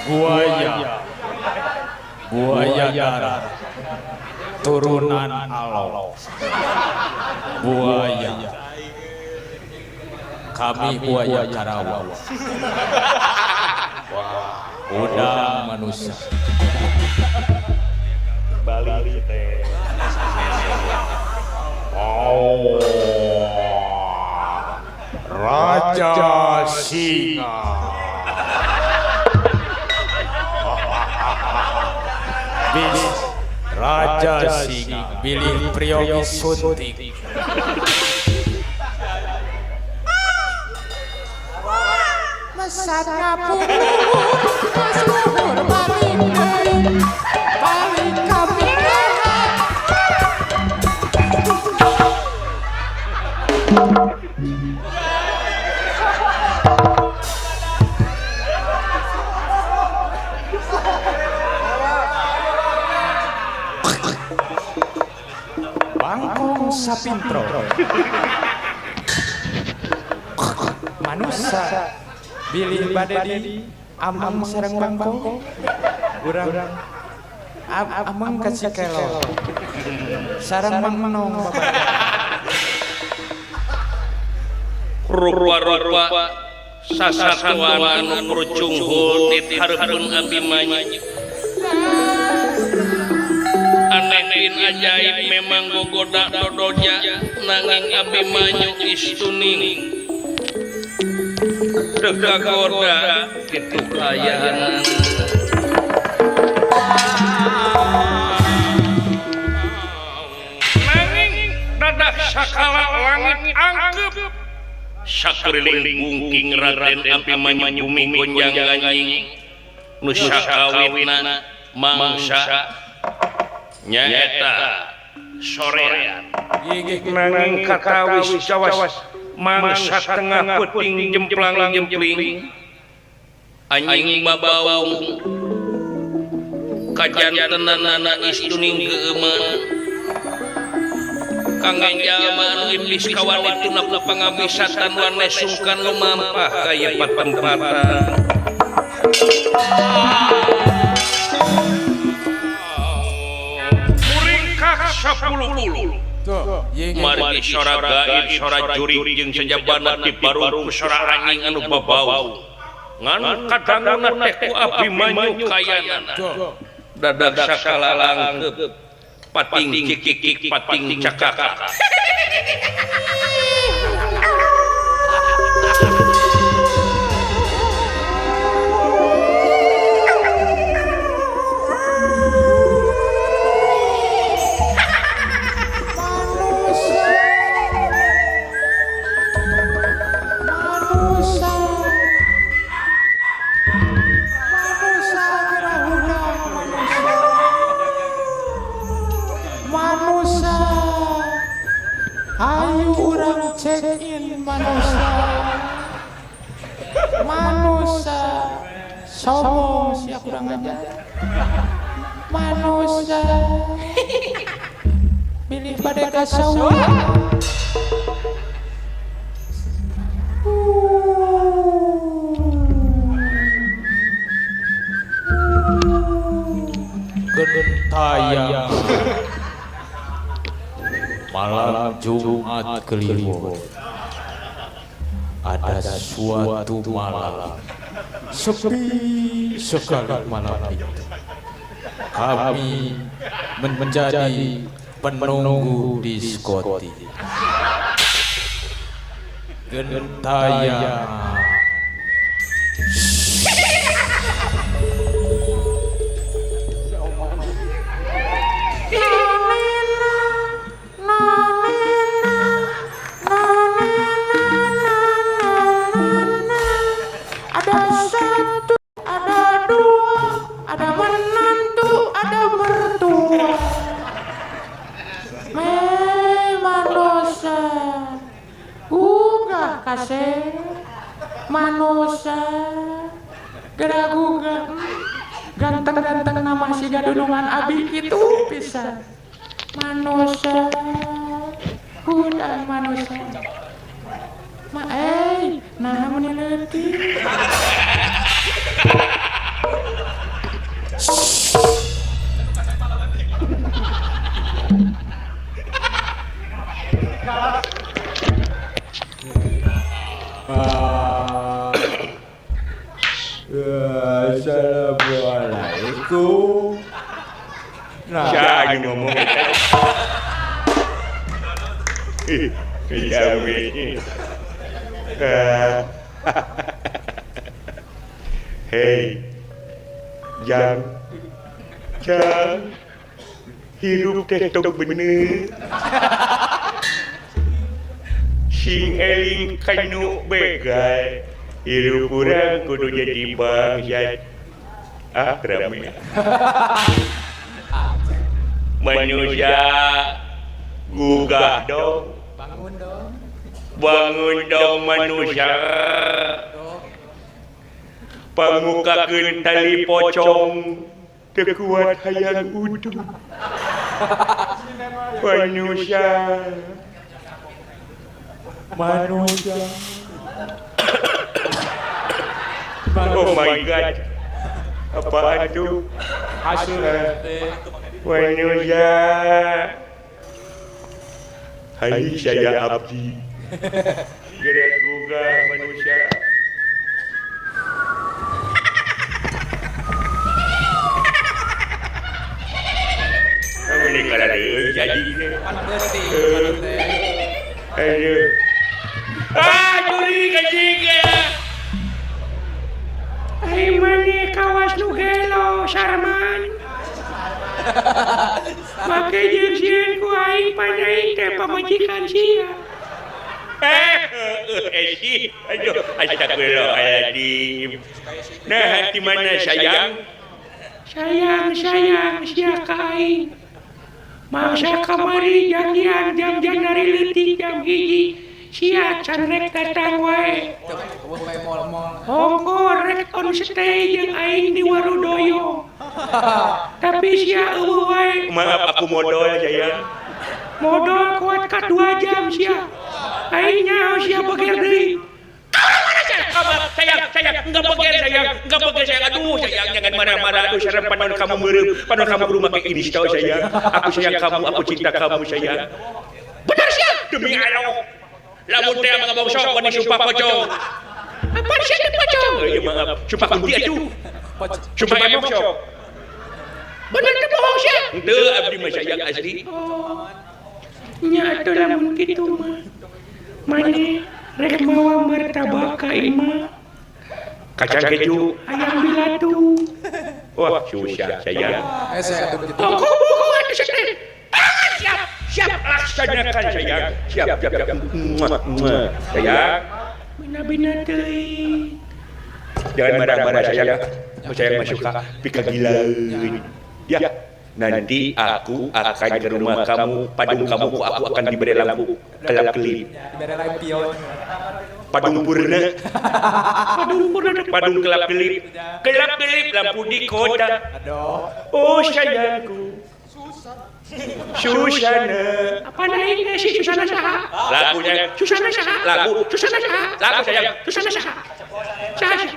Buaya, buaya darat, Keturunan Alok. Buaya. Kami buaya Karawang. Udang manusia. Bali teh. Oh. Raja Singa. Bis Raja Singa bilih priyogi suntik. Mesat ngapur, mas luhur paling deui, paling kami. Bangkong sapintro. Manusa bilih bade di amang sareng bangkong. Urang amang ka Cikelor. Sareng Mang Menong bapak. Rupa-rupa sasatuan anu krucunghul di hareupeun Abimanyu. Aneh bin ajaib memang gogoda dodoja nanging Abimanyu istuning. Teu kagoda kitu kaayaan. Nanging dadak sakala langit angkeup. Sakuriling bungking Raden Abimanyu bumi gonjang ganjing nu sakawitna mangsa nyaeta sorean. Nanging katawis cawas mangsa tengah peuting jemplang jempling anjing babaung kajantenanana istuning geumeun. Kangge jalma anu iblis kawan itu na pangabisatan wane sungkan lumampah ka ieu patempatan. Muringkak 10 Margi sora gaib sora jurig jeung sajabana dibarung ku sora anjing anu babau. Ngan kadanguna teh ku Abimanyu kayanana. Dadak sakala langkeup. Pating cikikik pating cakakak. Manusia, ayo urang check in manusia, manusia, sombong sia kurang ajar, manusia, bilih bade ka sawah. Gentayang. Malam Jumat Kliwon ada suatu malam sepi sekali malam itu. Kami menjadi penunggu diskotik. Gentayang. Ada satu, ada dua, ada menantu, ada mertua. Memang dosa, gugah kasih manusia, gerak gugah, ganteng-ganteng nama si gadunungan abi itu bisa. Manusia, hudan manusia. Ma, nah meni leutik. Assalamualaikum. Nah, Siapa yang ngomong eta? Ih, kejawe. Hei, jang, jang, hirup teh tong bener. Sing eling kanu begal, hirup urang kudu jadi bangsat. Ah, rame. Manusia gugah dong. Bangun dong. Bangun dong manusia. Pangukakeun tali pocong teu kuat hayang utuh. Manusia. Manusia. Oh my god. Apaan tuh? Hasil. Manusia. Hai, saya Abdi. Gerak gugah manusia. Kamu ni kalau ada jadi. Aduh. Ah, curi kajing. Ai mane kawas nu gelo Sarman. Make jeung sieun ku aing panaing teh pamajikan sia. Eh, aduh, astagfirullahaladzim. Nah, hati mana sayang? Sayang, sayang sia ka aing. Mangsa kamari janjian jam-jam dari leutik jam 1. Sia can rek datang wae. Hongko rek on stay jeung aing di Warudoyo. Tapi sia eueuh wae. Maaf aku modal sayang. Modal kuat ka 2 jam sia. Aing nyaho sia beger deui. Sayang, sayang, enggak beger sayang, enggak beger sayang. Aduh sayang, jangan marah-marah. Aduh serem panon kamu meureum, panon kamu kudu make ini tau sayang. Aku sayang kamu, aku cinta kamu sayang. Benar sia, demi Allah. Lamun teh ngomong sok wani sumpah pocong. Apa sia teh pocong? Ya maaf, sumpah kunti atuh. Sumpah emok sok. Bener teh bohong sia. Henteu abdi mah sayang asli. Oh. Nya atuh lamun kitu mah. Mane rek mawa martabak ka imah. Kacang keju, Ayam bilatu. Wah, susah sayang. Oh, bohong atuh sia teh. Ah, siap, siap laksanakan sayang. Siap, siap, siap. Sayang. Bina-bina teuing. Jangan marah-marah sayang. Sayang mah suka pikagilaeun. Ya, nanti aku akan ke rumah kamu, padung kamu aku akan diberi lampu kelap-kelip. Diberi lampion. Padung purna. Padung purna. Padung kelap-kelip. Kelap-kelip lampu di kota. Aduh. Oh sayangku. Susana. Apa naik si Susana saha? Lagu sayang. Susana saha? Lagu. Susana saha? Lagu sayang. Susana saha? Saha sih?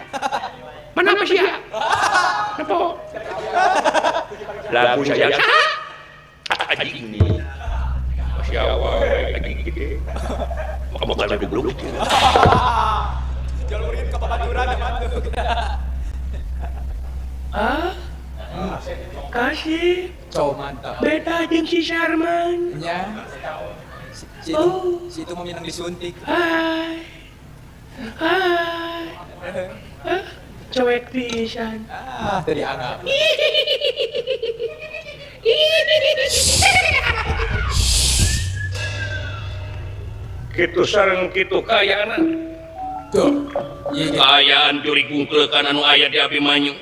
Mana apa sih ya? Nempo. Lagu sayang. Saha? Anjing ini. Siapa anjing gede. Maka bakal goblok. Jalurin ke babaturan ya tuh. Ah? Kasih. Cow mantap. Beda jeung si Sarman. Nya. Si itu, Oh. si itu mau minang disuntik. Hai. Hai. Ah, cuek pisan. Ah, tadi anggap. Kitu sareng kitu kaayaan. Tuh. Iya. Kaayaan jurig gungkeulekan anu aya di Abimanyu.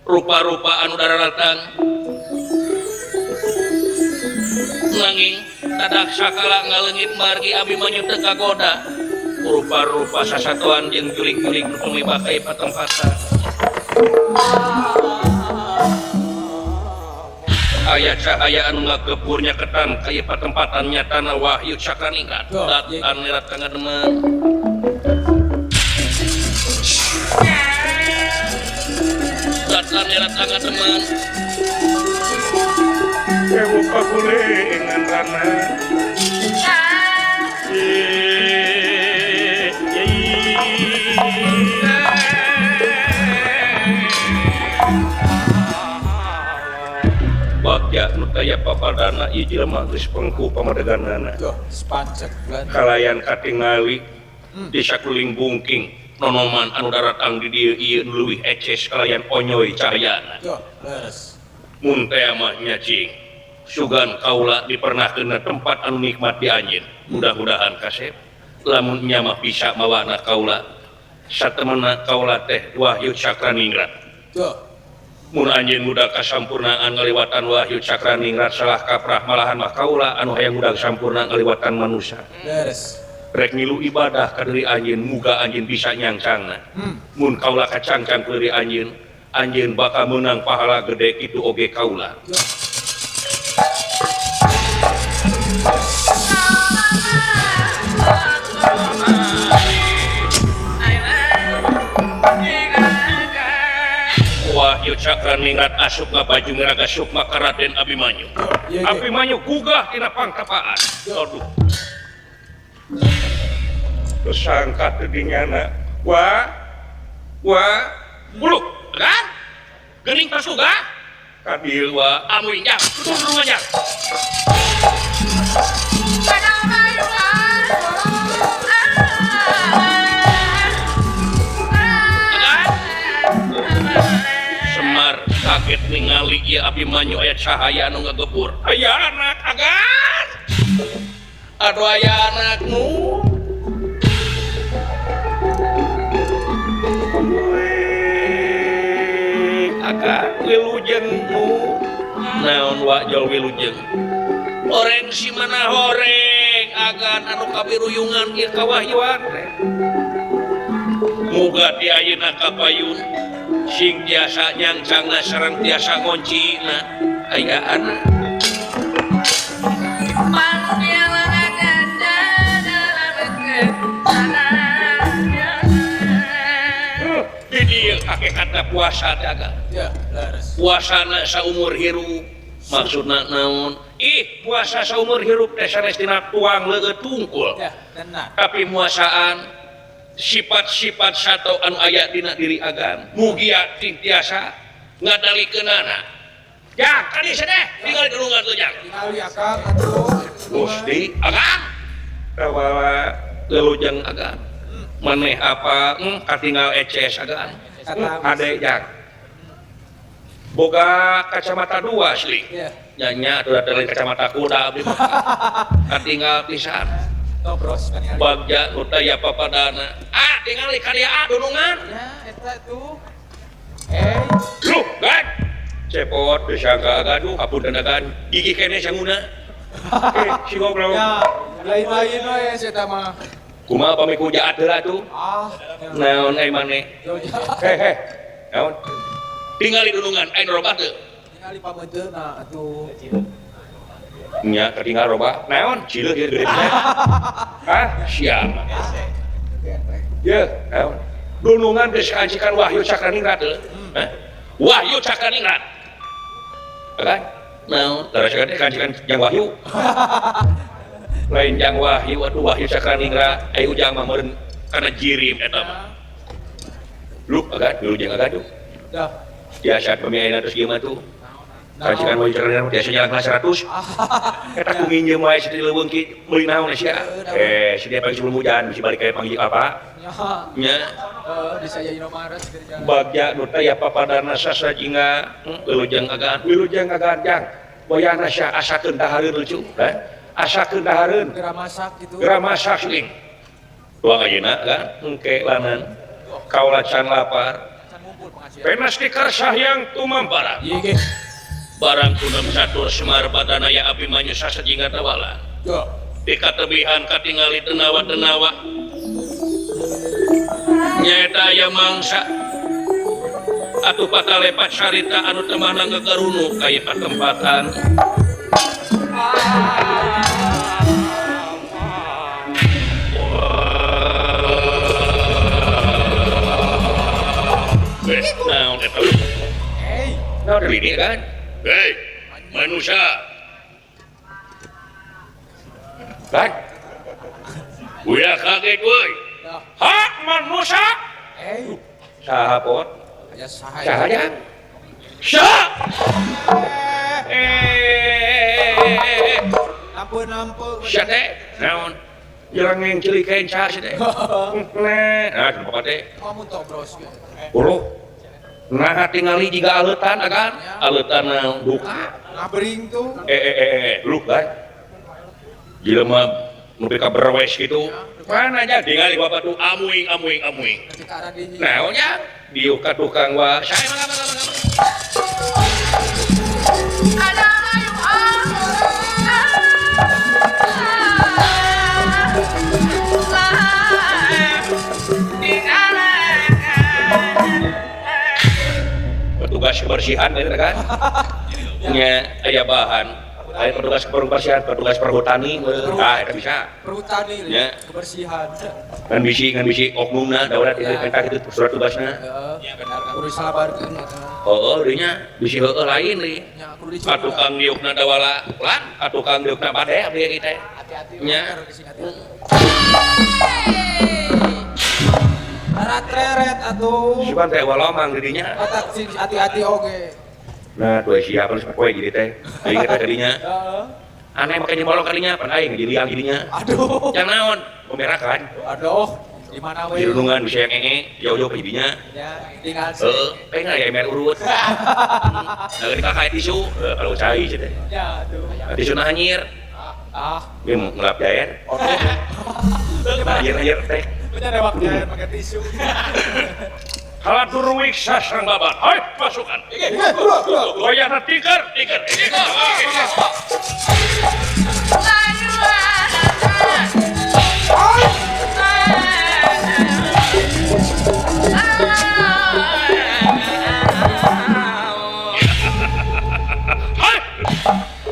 Rupa-rupa anu dararatang. Nanging tadak sakala ngaleungit margi Abimanyu teu kagoda. Rupa-rupa sasatoan jeung jurig-jurig nu tumibak ka patempatan. Aya cahaya anu ngagepur nyaketan ka ieu patempatan nyatana Wahyu Cakraningrat. Datan lirat ka ngademen. Datan lirat ka ngademen. Ewo pakulengan rana. Bagja nu taya papadana ieu jelema geus pengku pamadeganana. Kalayan katingali di sakuling bungking nonoman anu daratang di dieu ieu nu leuwih eces kalayan onyoy cahyana. Mun teh mah nya cing sugan kaula dipernahkeun tempat anu nikmat di anjeun. Mudah-mudahan kasep lamun nya mah bisa mawana kaula satemena kaula teh Wahyu Cakraningrat. Mun anjeun muda kasampurnaan ngaliwatan Wahyu Cakraningrat salah kaprah malahan mah kaula anu hayang muda sampurna ngaliwatan manusia. Rek ngilu ibadah ka diri anjeun muga anjeun bisa nyangcangna. Mun kaula kacangcang ku diri anjeun, anjeun bakal meunang pahala gede kitu oge kaula. Wahyu Cakraningrat asup ngabaju ngaraga sukma ka Raden Abimanyu. Abimanyu gugah tina pangtapaan. Aduh. Tersangka teu dinyana. Wah. Wah. Bulu, kan? Geuning tos gugah. Ka dieu wa amuy jang. Turun aja. Kaget ningali ieu Abimanyu aya cahaya anu ngagebur. Aya anak agan. Aduh aya anak nu. Agan wilujeng nu. Naon wa jol wilujeng. Horeng si mana horeng agan anu kabiruyungan ieu kawahyuan teh. Muga ti ayeuna kapayun sing tiasa nyangcangna sareng tiasa ngoncina aya anak. Di dieu hakikatna puasa teh agan. Puasana saumur hirup maksudna naon? Ih puasa saumur hirup teh sanes tina tuang leueut tungkul. Tapi muasaan sifat-sifat sato anu aya dina diri agan mugia ting tiasa ngadalikeunana. Jang kadi sedeh tinggal durungan teu jang. Tingali akang atuh. Gusti agan tawa lelujeng agan. Maneh apa katinggal eces agan. Ade jang. Boga kacamata dua asli. Nya atuh lain kacamata kuda abdi. Katinggal pisan. Bagja nu taya papadana. Ah tingali ka dieu ah dunungan. Ya eta tuh. Luh, gan. Cepot disangka gaduh hapunten agan. Gigi keneh sanguna. Si goblok. Ya, lain-lain we si eta mah. Kumaha pami ku jaat heula atuh? Ah, naon ai maneh? Heh. Naon? Tingali dunungan aya nu robah teu? Tingali pameuteuhna atuh. Nya katinggal robah. Naon? Cileuh ieu gede pisan. Hah? Siap. Ye, naon? Dunungan geus kaancikan Wahyu Cakraningrat teu? Hah? Wahyu Cakraningrat. Kan? Naon? Darah teh kaancikan jang Wahyu. Lain jang Wahyu atuh Wahyu Cakraningrat, aya ujang mah meureun kana jirim eta mah. Lu agan, lu jeung agaduh. Dah. Biasa pami ayeuna terus ieu mah tuh. Kacikan Wahyu Cakraningrat biasa jalan kelas 100. Eta ku nginjem wae si leuweung ki meuli naon sia. Si dia pagi sebelum hujan bisa balik ka panggil apa? Nya. Bisa jadi Indomaret kerja. Bagja nu taya papadana sasajinga wilujeng agan, wilujeng agan jang. Wayahna sia asakeun dahareun lucu, heh. Asakeun dahareun. Geura masak kitu. Geura masak siling. Tuang ayeuna kan engke lanan. Kaula can lapar. Penas dikar sahyang tumampara. Ieu ge. Barang kunam catur Semar badana ya Abimanyu sasajinga tawala. Di katebihan katingali tenawa-tenawa. Nyaeta aya mangsa. Atuh patalepat carita anu teu meunang gagarunu ka ieu patempatan. Naon eta? Naon ini kan? Hei, manusia. Kan? Uya kaget woi. Hak manusia. Saha pot? Saha jang? Sya. Nampe-nampe. Sia teh naon? Jelengeng ceulik kenca sia teh. Nah, bapak teh. Kamu tobros ge. Uruh. Nah, tingali jiga aleutan agan. Aleutan duka. Ngabring tuh. Lu kan. Jelema nu ka berwes kitu. Mana aja tingali bapak tuh amuing amuing amuing. Naon nya? Diuk ka tukang wa. Saya mangga mangga mangga. Petugas kebersihan gitu kan nya aya bahan aya petugas kebersihan petugas perhutani ah eta bisa perhutani nya kebersihan ngan bisi oknumna daurat ieu kan kitu surat tugasna heeh kudu disabarkeun eta heueuh deui nya bisi heueuh lain deui nya kudu dicoba atukang diukna dawala lan atukang diukna bade abdi teh hati-hati nya Tarat-reret atuh. Sugan teh walomang di dinya. Otak sing hati-hati oge. Nah, tuh siapa nu poe jadi teh. Aing teh kadinya. Heeh. Aneh make nyemolong kadinya, pan aing jadi liang jadinya. Aduh. Yang naon? Pemerakan. Aduh, di mana we? Di renungan bisa yang ee, jauh-jauh ke jadinya. Ya, tinggal sih. Heeh, pengen aya ember urut. Nah, geuning kakak tisu, kalau cai sih teh. Ya, aduh. Tisu na anjir. Ah, Dia mau ngelap jair. oke. Anjir-anjir teh. Punya rewak jair pakai tisu. Halatur wiksa sareng babat. Hai pasukan. Goyahna tikar, tikar. Hai.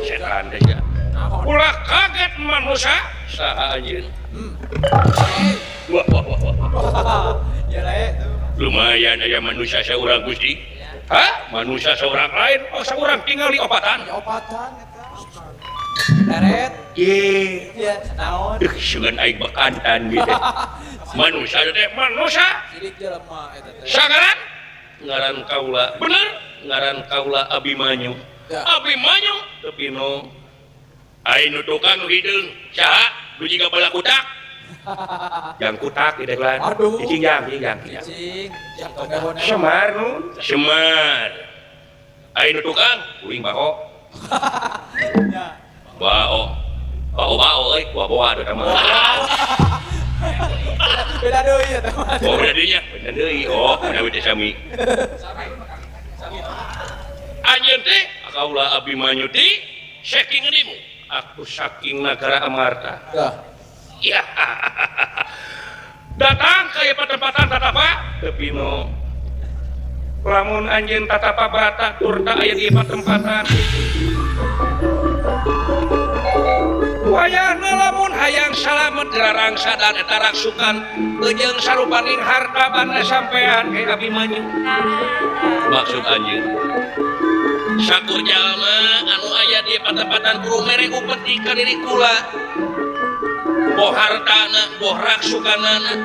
Setan teh sia. Ulah kaget manusia saha anjeun. Wah wah wah wah. Ya lae tuh. Lumayan aya manusia seorang Gusti. Hah? Manusia seorang lain, oh seorang tinggal di opatan. Ya opatan eta. Teret. Ye. Ya, naon? Deuh sugan aing bekantan gitu. Manusia teh manusia. Sidik jelema eta teh. Sagaran ngaran kaula. Bener, ngaran kaula Abimanyu. Ya. Abimanyu teu pino. Aing nu tukang nu hideung, saha? Nu jiga bala kutak. Jang kutak di lan. Aduh. Cicing jang, cicing jang. Cicing, jang tonggohon. Semar nu, semar. Aing nu tukang, kuring bao. Ya. Bao. Bao bao euy, boa-boa teh mah. Beda deui eta mah. Oh, beda deui nya, beda deui. Oh, beda teh sami. Anjeun teh kaula Abimanyu ti saking ngeundimu? Aku saking nagara Amarta. Dah. Ya. Datang ke patempatan tatapa teu pino. Lamun anjeun tatapa bata turta aya di patempatan. Wayahna lamun hayang salamet dirarangsa dan eta raksukan jeung sarupaning harta banda sampean ka Abimanyu. Maksud anjeun sakur jalma anu aya di patempatan kudu mere upeti ka diri kula. Boh hartana, boh raksukanana.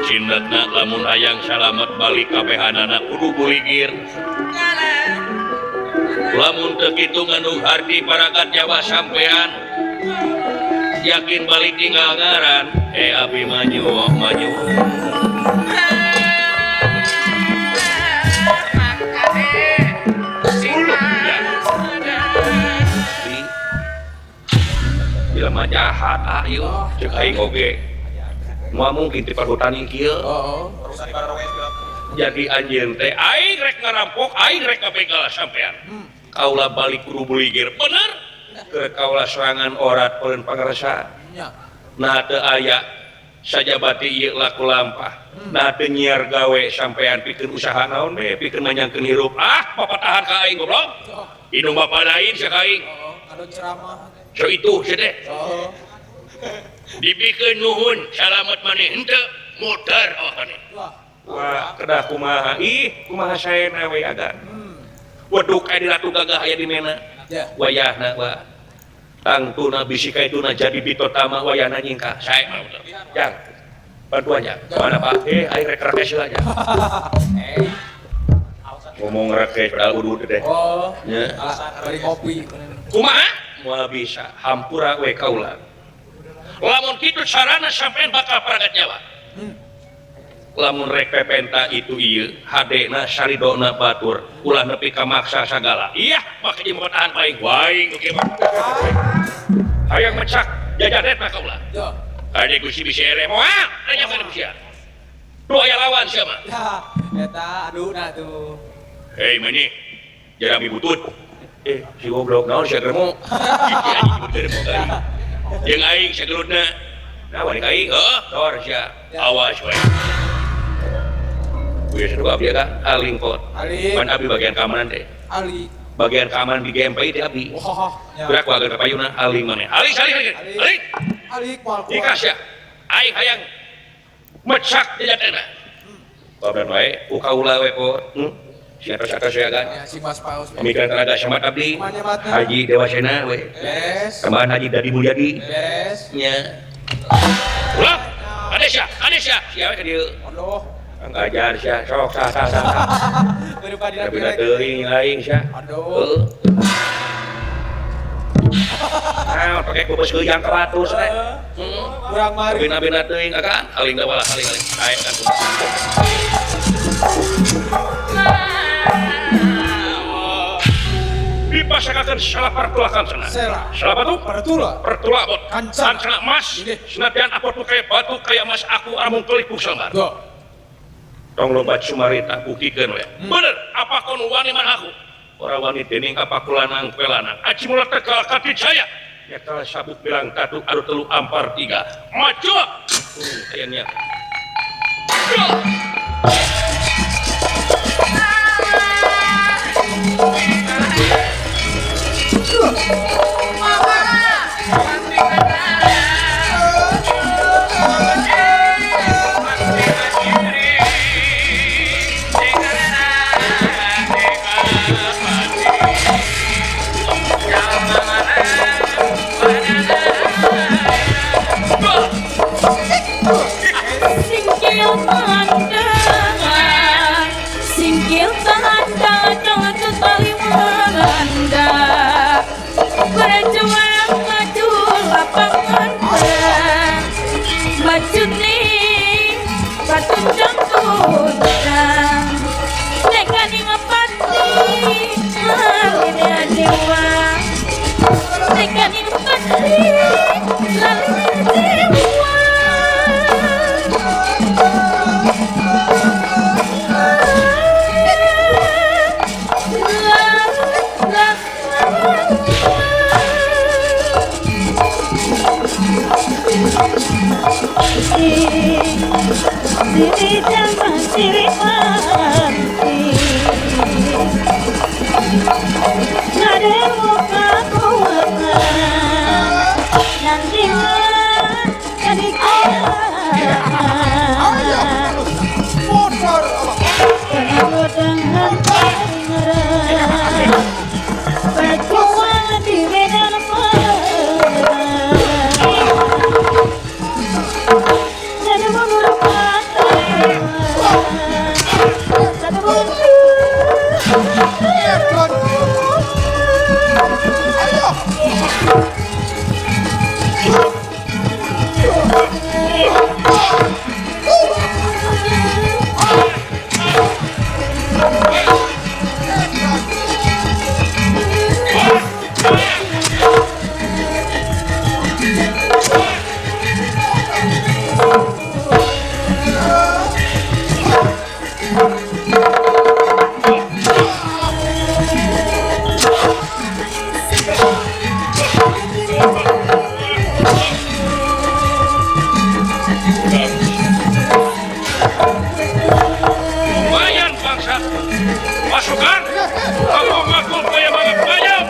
Cindetna lamun hayang salamet balik kabehanana kudu buligir. Lamun teu kitu ngandung arti paragat nyawa sampean. Yakin balik tinggal ngaran, Abimanyu manyu. Jelema jahat ayo cek aing oge. Moal mungkin ti perhutani kieu. Heeh. Jadi anjeun teh aing rek ngarampok, aing rek ngabegal sampean. Kaula balik kudu buligir. Bener? Keur kaula serangan orat peureun pangarsa. Nya. Nah teu aya sajabati ieu laku lampah. Nah teu nyiar gawe sampean pikeun usaha naon we, pikeun manyangkeun hirup. Ah, papatahan ka aing goblok. Indung bapa lain sia ka aing. Heeh, kado ceramah. So itu sia teh. Heeh. Dipikeun nuhun salamet maneh henteu muter awak maneh. Wah. Wah, kedah kumaha? Ih, kumaha saena we agan. Weduk aya di Ratu Gagah aya di mena. Ya. Wayahna wah. Tangtuna bisi kaituna jadi bitotama wayahna nyingkah. Sae mah bener. Jang. Bantuan jang. Mana Pak? Aing rek rekes heula jang. Ngomong rekes padahal udud teh. Oh. Nya. Bari kopi. Kumaha? Moal bisa hampura we kaula. Lamun kitu carana sampean bakal paragat nyawa. Lamun rek pepenta itu ieu hadena saridona batur ulah nepi ka maksa sagala. Iya, make ieu tahan paing waing oke mah. Hayang mecak jajanet mah kaula. Ade Gusti bisi ere moal nanya kana sia. Tuh aya lawan sia mah. Ya, eta aduna tuh. Hei maneh, jarami butut. Si goblok naon sia germo. Anjing germo ka aing. Jeung aing sagelutna. Nah, balik aing, heuh, dor sia. Awas we. Biasa tuh abdi kan aling kot. Pan abdi bagian keamanan teh. Ali. Bagian keamanan di GMPI teh abdi. Wah, gerak ku agar kapayuna aling maneh. Aling aling aling. Aling. Ali kual kual. Ikas ya. Aing hayang mecak jajatena. Babran wae ku kaula we pot. Sia tos-atos ya kan. Ya, si Mas Paus. Pemikiran tenaga semat abdi. Haji Dewasena we. Beres. Tambahan Haji Dadi Mulyadi. Beres. Nya. Ulah. Anesya, Anesya. Sia we ka dieu. Aduh. Ngajar sia sok sah sah sah. Daripada teuing aing sia. Aduh. Nah, pakai kubus geuyang ka batu teh. Kurang mari. Bina-bina teuing akan aling da walah aling aling. Aing kan. Dipasakakeun salah pertula kancana. Salah batu pertula. Pertula bot. Kancana emas. Senatian apot kaya batu kaya emas aku amung kelipuk salambar. Tong loba cumarita buktikeun we. Bener, apa kon wani man aku? Ora wani dening apa kulanang pelanang. Aji mula tegal kadijaya. Nyekel sabuk bilang tatu adu telu ampar tiga. Maju. Kayaknya. Singkil tanda, jangan sekali melanda. Berjuang maju lapangan perang, maju nih batu jangkutang. Nekani ngepati laline dewa, nekani ngepati laline dewa. Siri jangan siri mati, ngademu kakuatan, nanti jadi dengan berjuang di medan perang. Lumayan bangsa pasukan aku ngaku kaya banget banyak.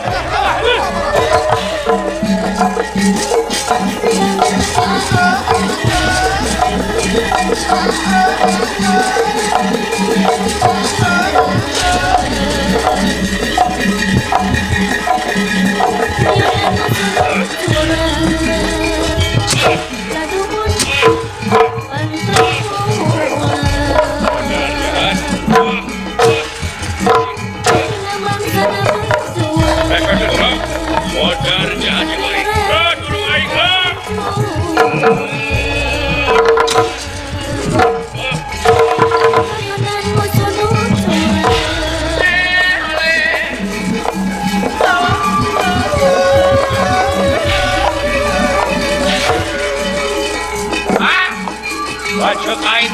Bacek aing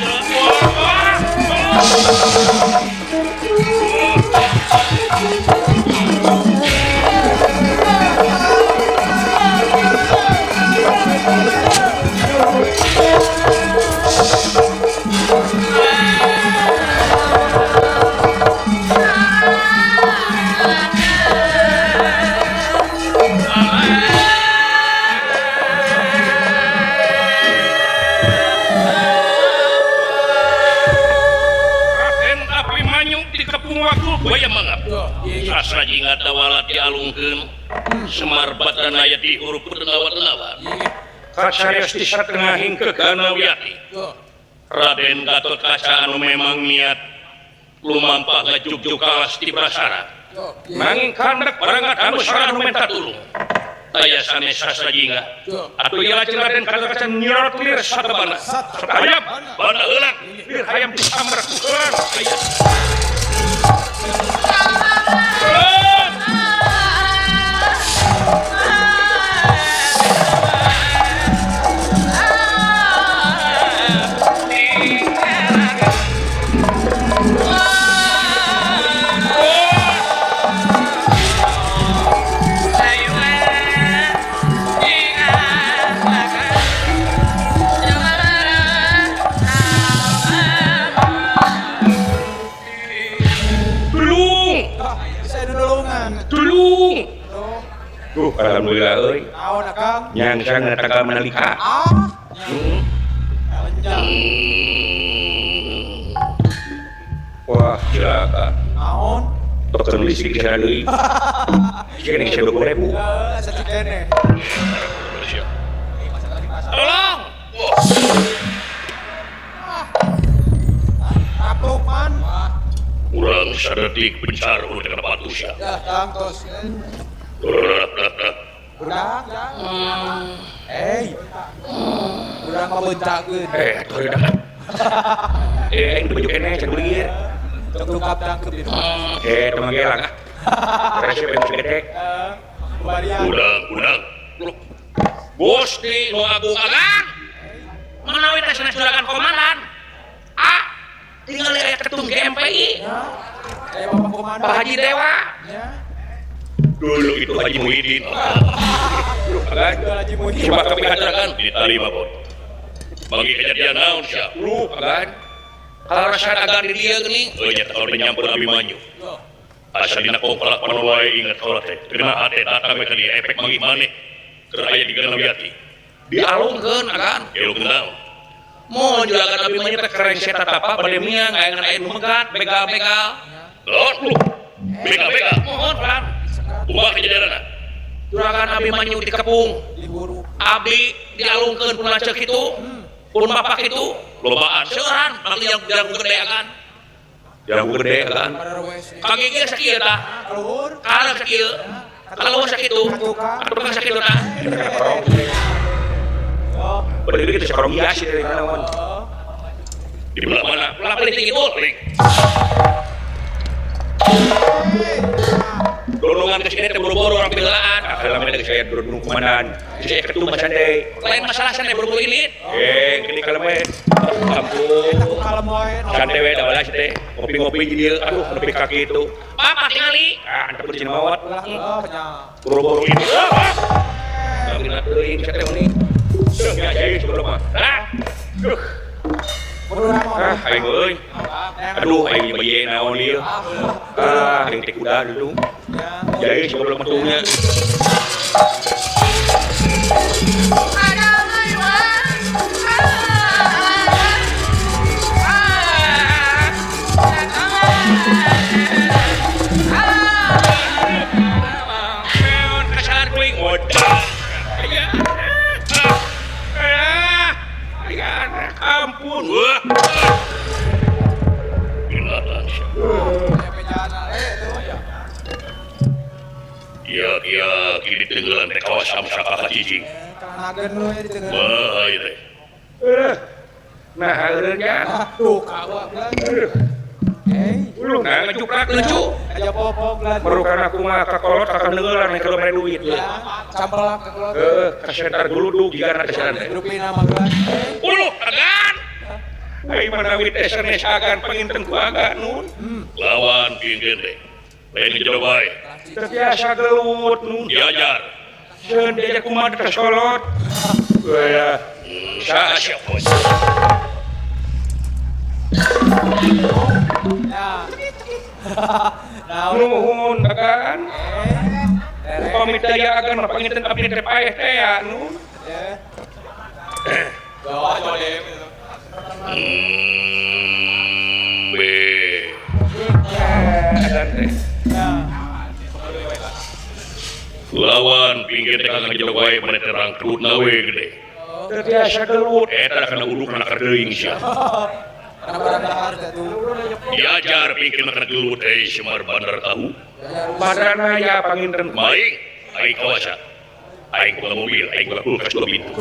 Semar Batanaya di huruf denawa-denawa. Kacarios di satengah hingga Ganawiyati. Raden Gatot Kaca anu memang niat lumampah ngajugjug kalas di prasara. Manging kandak barangat anu sara anu menta tulung. Taya sanes sasrajinga. Atuh ieu lajeng Raden Gatot Kaca nyorot lir satabana. Satayam bana heulang lir hayam disambar ku heulang. Aya. Alhamdulillah euy. Naon Akang? Nyangsang tanggal manalika. Ah. Wah, cilaka. Naon? Token listrik di sana deui. Cikening 20.000. Heeh, sacikene. Tolong. Tapluk man. Urang sadetik bencar urang kana batu sia. Ya, Kang tos. Urang, urang mah bencakeun. Atuh udah. Aing baju keneh can beuli ieu. Tungkap tangkep di rumah. Teman gelang ah. Resep yang getek. Udang, udang. Gusti nu agung agang. Manawi teh sanes juragan komandan. Ah, tinggal aya ketum GMPI. Aya Bapak komandan. Pak Haji Dewa. Dulu itu Haji Muhyiddin. Haji Muhyiddin. Coba kami katakan diterima, Bon. Bagi kejadian naon sia? Lu, agan. Kalau rasa agan di dieu geuning, euy nya kalau nyampur Abimanyu. Asa dina kongkolak panon wae inget kaula teh. Terima hate datang we ka dieu efek manggih maneh keur aya di Ganawiyati. Dialungkeun agan, dialungkeun naon? Moal juragan Abimanyu teh kereng seta tapa bade miang ayangan aya nu megat begal-begal. Lon, lu. Begal-begal. Mohon, Pak. Kumaha kejadianna? Juragan Abimanyu dikepung, abdi dialungkeun pun lanceuk kitu, pun bapak kitu, lobaan seueuran, mangga jago gede agan. Jago gede agan. Kagigir sakieu tah. Kaharep sakieu. Kaluhur sakitu. Katukang sakitu tah. Berdiri kitu sakorong hias ieu teh naon. Di belah mana? Belah paling tinggi tuh. Dorongan ke sini teh boro-boro orang pilaan. Ah, kalau mana saya duduk komandan. Saya ketum macan deui. Lain masalah sana boro-boro ini. Gini kalau mah. Ampun. Santai we da ulah teh. Ngopi-ngopi di dieu. Aduh, nepi ka kitu. Bapak tingali. Ah, antep di maot. Boro-boro ini. Dina teuing sia teh ini. Duh, nya jai sebelum mah. Nah. Duh. Ah, aing euy. Aduh, aing baye naon ieu. Ah, aing teh kuda dulu. Jadi sebelum metunya. Kesalahan kuing. Wadah. Ampun. Wah. Binatang sia. Iya, iya, kini tenggelam teh kawas samsa kakak cicing. Wah, iya teh. Nah, hareunya. Tuh, kawa belan. Lu nah ngecuprak lucu. Aja popok belan. Merukan aku mah kakolot kakak neungeulan nek kalau mere duit. Campelak kakolot. Heeh, kasentar geluduk jigana teh saran teh. Rupina mah belan. Uluh, agan. Ai manawi teh sanes agan panginten ku agan nun. Lawan pingkeun teh. Lain ngejero bae. Teu tiasa gelut nun. Diajar. Sieun diajar kumaha teh solot. Wah. Saha sia bos? Ya. Nuhun agan. Upami teu aya agan mah panginten abdi teh paeh teh ya nun. Bawa jolem. B. Agan teh. Lawan pinggir teh kang ngejero wae maneh teh rangkrutna we gede. Teu tiasa gelut. Eta kana uduk kana kardeuing sia. Diajar pikir kana gelut eh Semar Bandar tahu. Badrana ya panginten. Maing aing kawasa. Aing boga mobil, aing boga kulkas 2 pintu.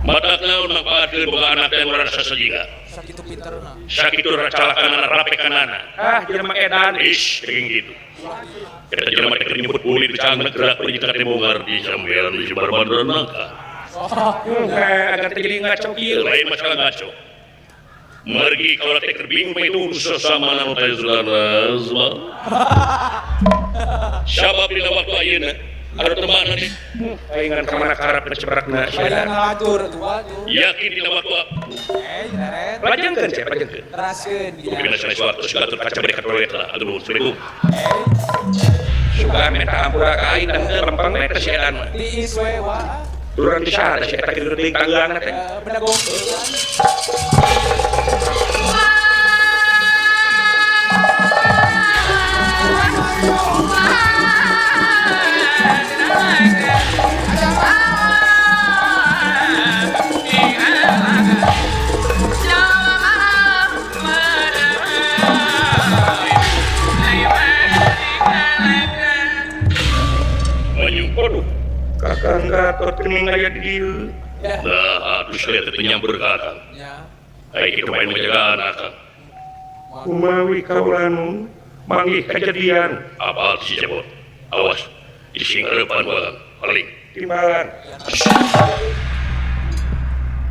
Matak naon mangpaatkeun boga anak teh rasa sajingga. Sakitu pinterna. Sakitu racalakanana rapekanana. Ah, jelema edan. Ish, deging gitu. Eta jelema teh keur nyebut kulit cangna gerak pergi ka teh ngarti sampean di Semar Bandar nangka. Agan teh jadi ngaco kieu. Lain masalah ngaco. Margi kaula teh keur bingung mah itu sesama nu teh zalazma. Sabab dina waktu ayeuna anu teu mana teh? Aing ka mana karep cebrakna sia. Ngatur tua tuh. Yakin dina waktu Lajengkeun sia, lajengkeun. Teraskeun. Dina sanes waktu gatur kaca bade ka toilet lah. Aduh, Assalamualaikum. Suka minta ampura ka aing dan teu lempeng we teh si edan mah. Tiis we wa. Turun di saha si eta kitu teuing tanggeungna teh. Bedagong. Aduh, Kakang Gatot kening aya di dieu. Nah, atuh sia teh nyamper ka akang. Ai kitu main menjaga anak akang. Kumawi kaula nu manggih kajadian. Apal si Cepot. Awas, ising hareupan walang paling. Timbalan.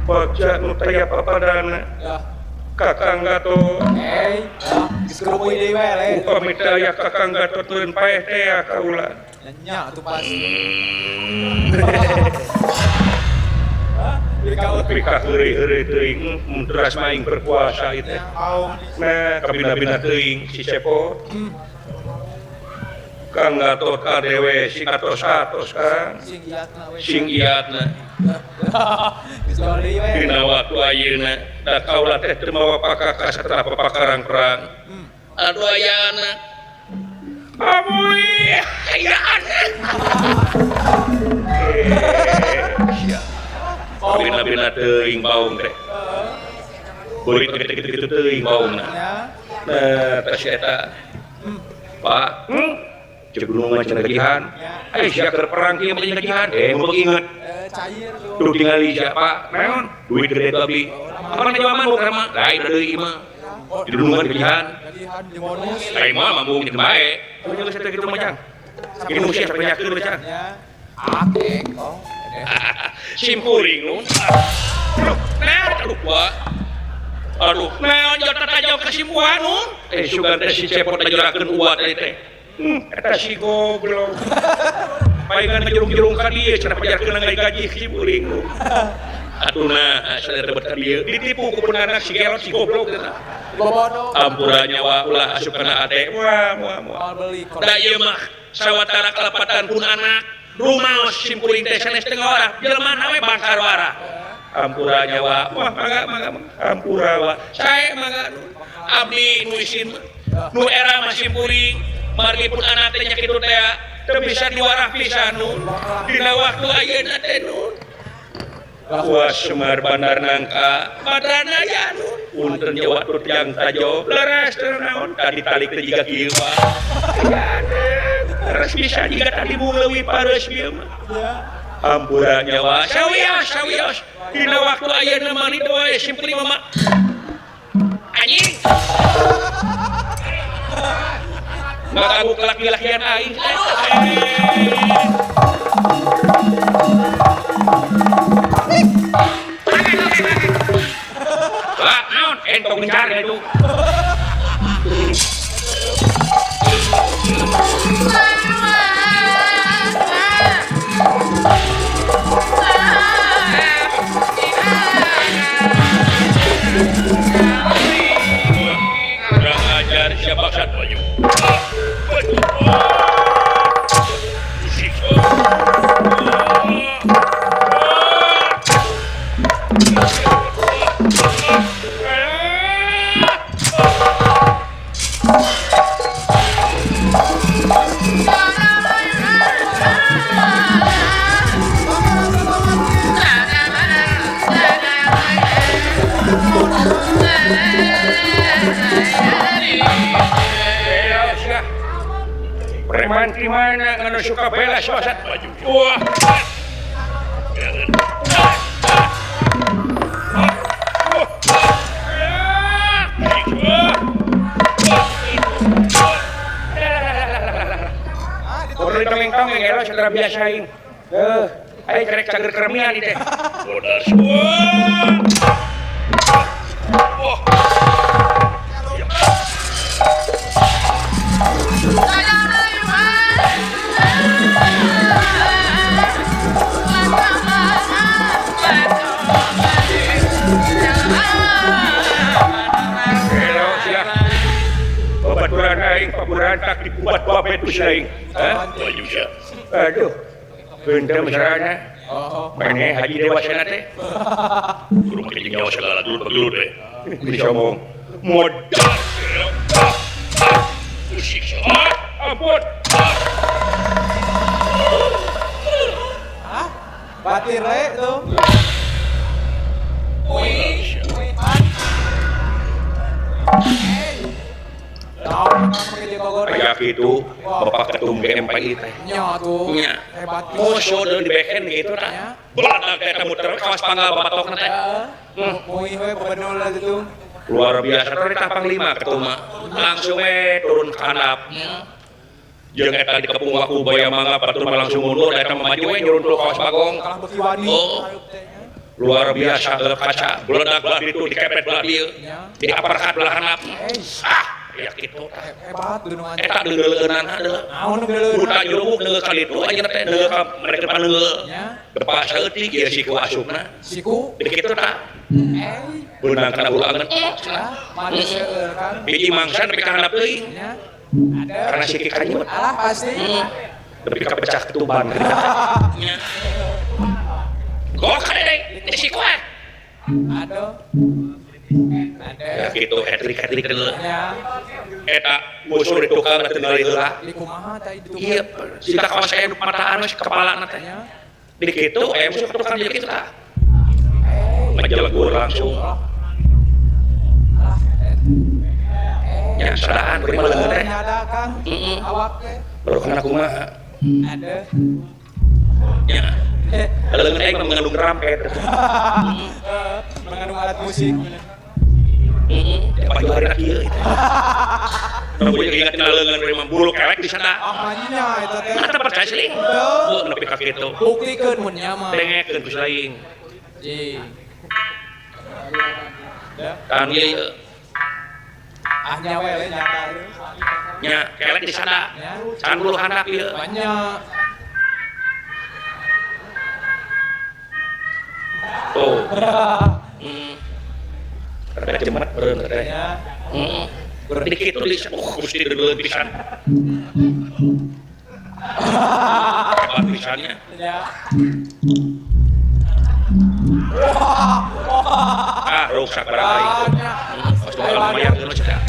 Bagja nu taya papadana. Kakang Gatot. Geus kerumuy deui we le. Upami teu aya Kakang Gatot leureun paeh teh kaula. Nya atuh pasti. Tapi ka heureuy-heureuy teuing mun teras maing berpuasa ieu teh. Nah, kabina-bina teuing si Cepot. Kang Gatot ka dewe sing atos-atos Kang. Sing iatna. Dina waktu ayeuna da kaula teh teu mawa pakakas atawa papakarang perang. Aduh aya anak. Abuy, aya anak. Kabina-bina teuing baung teh. Beurit teh kitu-kitu teuing baungna. Nah, teh si eta. Pak, cek gunung mah cenah gajihan. Ai sia keur perang kieu mah gajihan. Mun inget. Cair tuh. Tingali sia, Pak. Naon? Duit gede tuh abdi. Apa na jawaban bukan mah? Lain deui mah. Di gunungan gajihan. Gajihan jeung bonus. Ai mah mambung jeung bae. Punya geus eta kitu mah jang. Ini nu sia sapanyakeun we jang. Akek kong. Simpuring nun. Aduh, nah aduh wa. Aduh, naon jauh tajau ka simpuhan nun. Sugan teh si Cepot tajorakeun uat teh teh. Eta si goblok. Palingan ngejurung-jurung ka dieu cenah pajarkeun gaji simpuring nun. Atuh nah, sadar teh ka dieu ditipu ku pun anak si gelot si goblok eta. Bobodo. Ampura nyawa ulah asup kana ate. Wah, wah, wah. Da ieu mah sawatara kalepatan pun anak. Rumaos simpuring teh sanes teu ngawarah, jelema we bangkar warah. Ampura nyawa, wah mangga mangga ampura wa. Sae mangga abdi nu isin nu era mah simpuring, margi pun anak teh nya kitu teh teu bisa diwarah pisan nun. Dina waktu ayeuna teh nun. Wah Semar Bandar Nangka, Badrana ya nun. Punten nyawa tur tiang tajo, leres teu naon tadi talik teh jiga kieu mah. Leres bisa jiga tadi mung leuwih pareus bieu mah. Ampura nyawa, sawios sawios. Dina waktu ayeuna mah rido we simpuring mah. Anjing. Ngagabuk laki-lakian aing. gencar itu. Kurang ajar siapa bangsat baju. Preman di mana anu suka bela sosat baju. Wah. Kudu ditongeng-tongeng era saudara biasain. Heuh, ai kerek cager keremian ieu teh. Modar. Wah. Babaturan aing paburantak dibuat babet ku aing. Hah? Aduh. Henteu misalnya. Maneh haji dewasana teh. Kudu make jeung nyawa segala dulu bagelut teh. Kudu sombong. Modal. Musik. Ampun. Hah? Batir le tuh. Kayak gitu, Bapak Ketum GMPI teh. Nya tuh. Nya. Hebat. Musuh deui di beken gitu tah. Beladak teh eta muter kawas panggal babatokna teh. Muih we bebenul gitu. Luar biasa teh panglima ketum mah. Langsung we turun ka handap. Jeung eta dikepung waku baya mangga batur mah langsung mundur eta mah maju we nyuruntul kawas Bagong. Oh. Luar biasa kaca beledak belah ditu dikepet belah dieu. Di aparkat belah handap. Ah, ya kitu tah. Hebat dunungan. Eta deuleunan deuleu. Naon nu deuleunan? Buta juruguk deuleu ka ditu anjeunna teh deuleu ka mereka paneuleuh. Depa saeutik ieu siku asupna. Siku? Di kitu tah. Beunang kana ulangan. Mati seueur kan. Hiji mangsa nepi ka handap teuing. Karena siki kanyut. Alah pasti. Nepi ka pecah ketuban. Nya. Gok kade deui siku ah. Aduh. Ya gitu, hat-trick deuleu. Ya. Eta musuh di tukang teu ningali heula. Di kumaha tah itu? Iya, sika kawas aya nu mataan we kepalana teh. Di kitu aya musuh tukang jadi kitu tah. Ngajelegur langsung. Ya sadaan beri mah leungeun teh. Nyadakan awak teh. Baru kana kumaha? Ada. Ya. Leungeun aing mah mengandung trompet. Mengandung alat musik. Baju hari kieu itu. Nu boy ingat tina leungeun beri mah bulu kelek di sana. Ah nya eta teh. Mana teu percaya sih? Heuh, nepi ka kitu. Buktikeun mun nya mah. Dengekeun ku lain. Jing. Kan ieu. Ah nya we nyata. Nya kelek di sana. Can bulu handap ieu. Banyak. Tuh. Rada jemet beureum teh. Heeh. Di kitu di Gusti deuleuh pisan. Hebat pisannya. Ah, rusak barang aing. Kos lumayan geus cenah.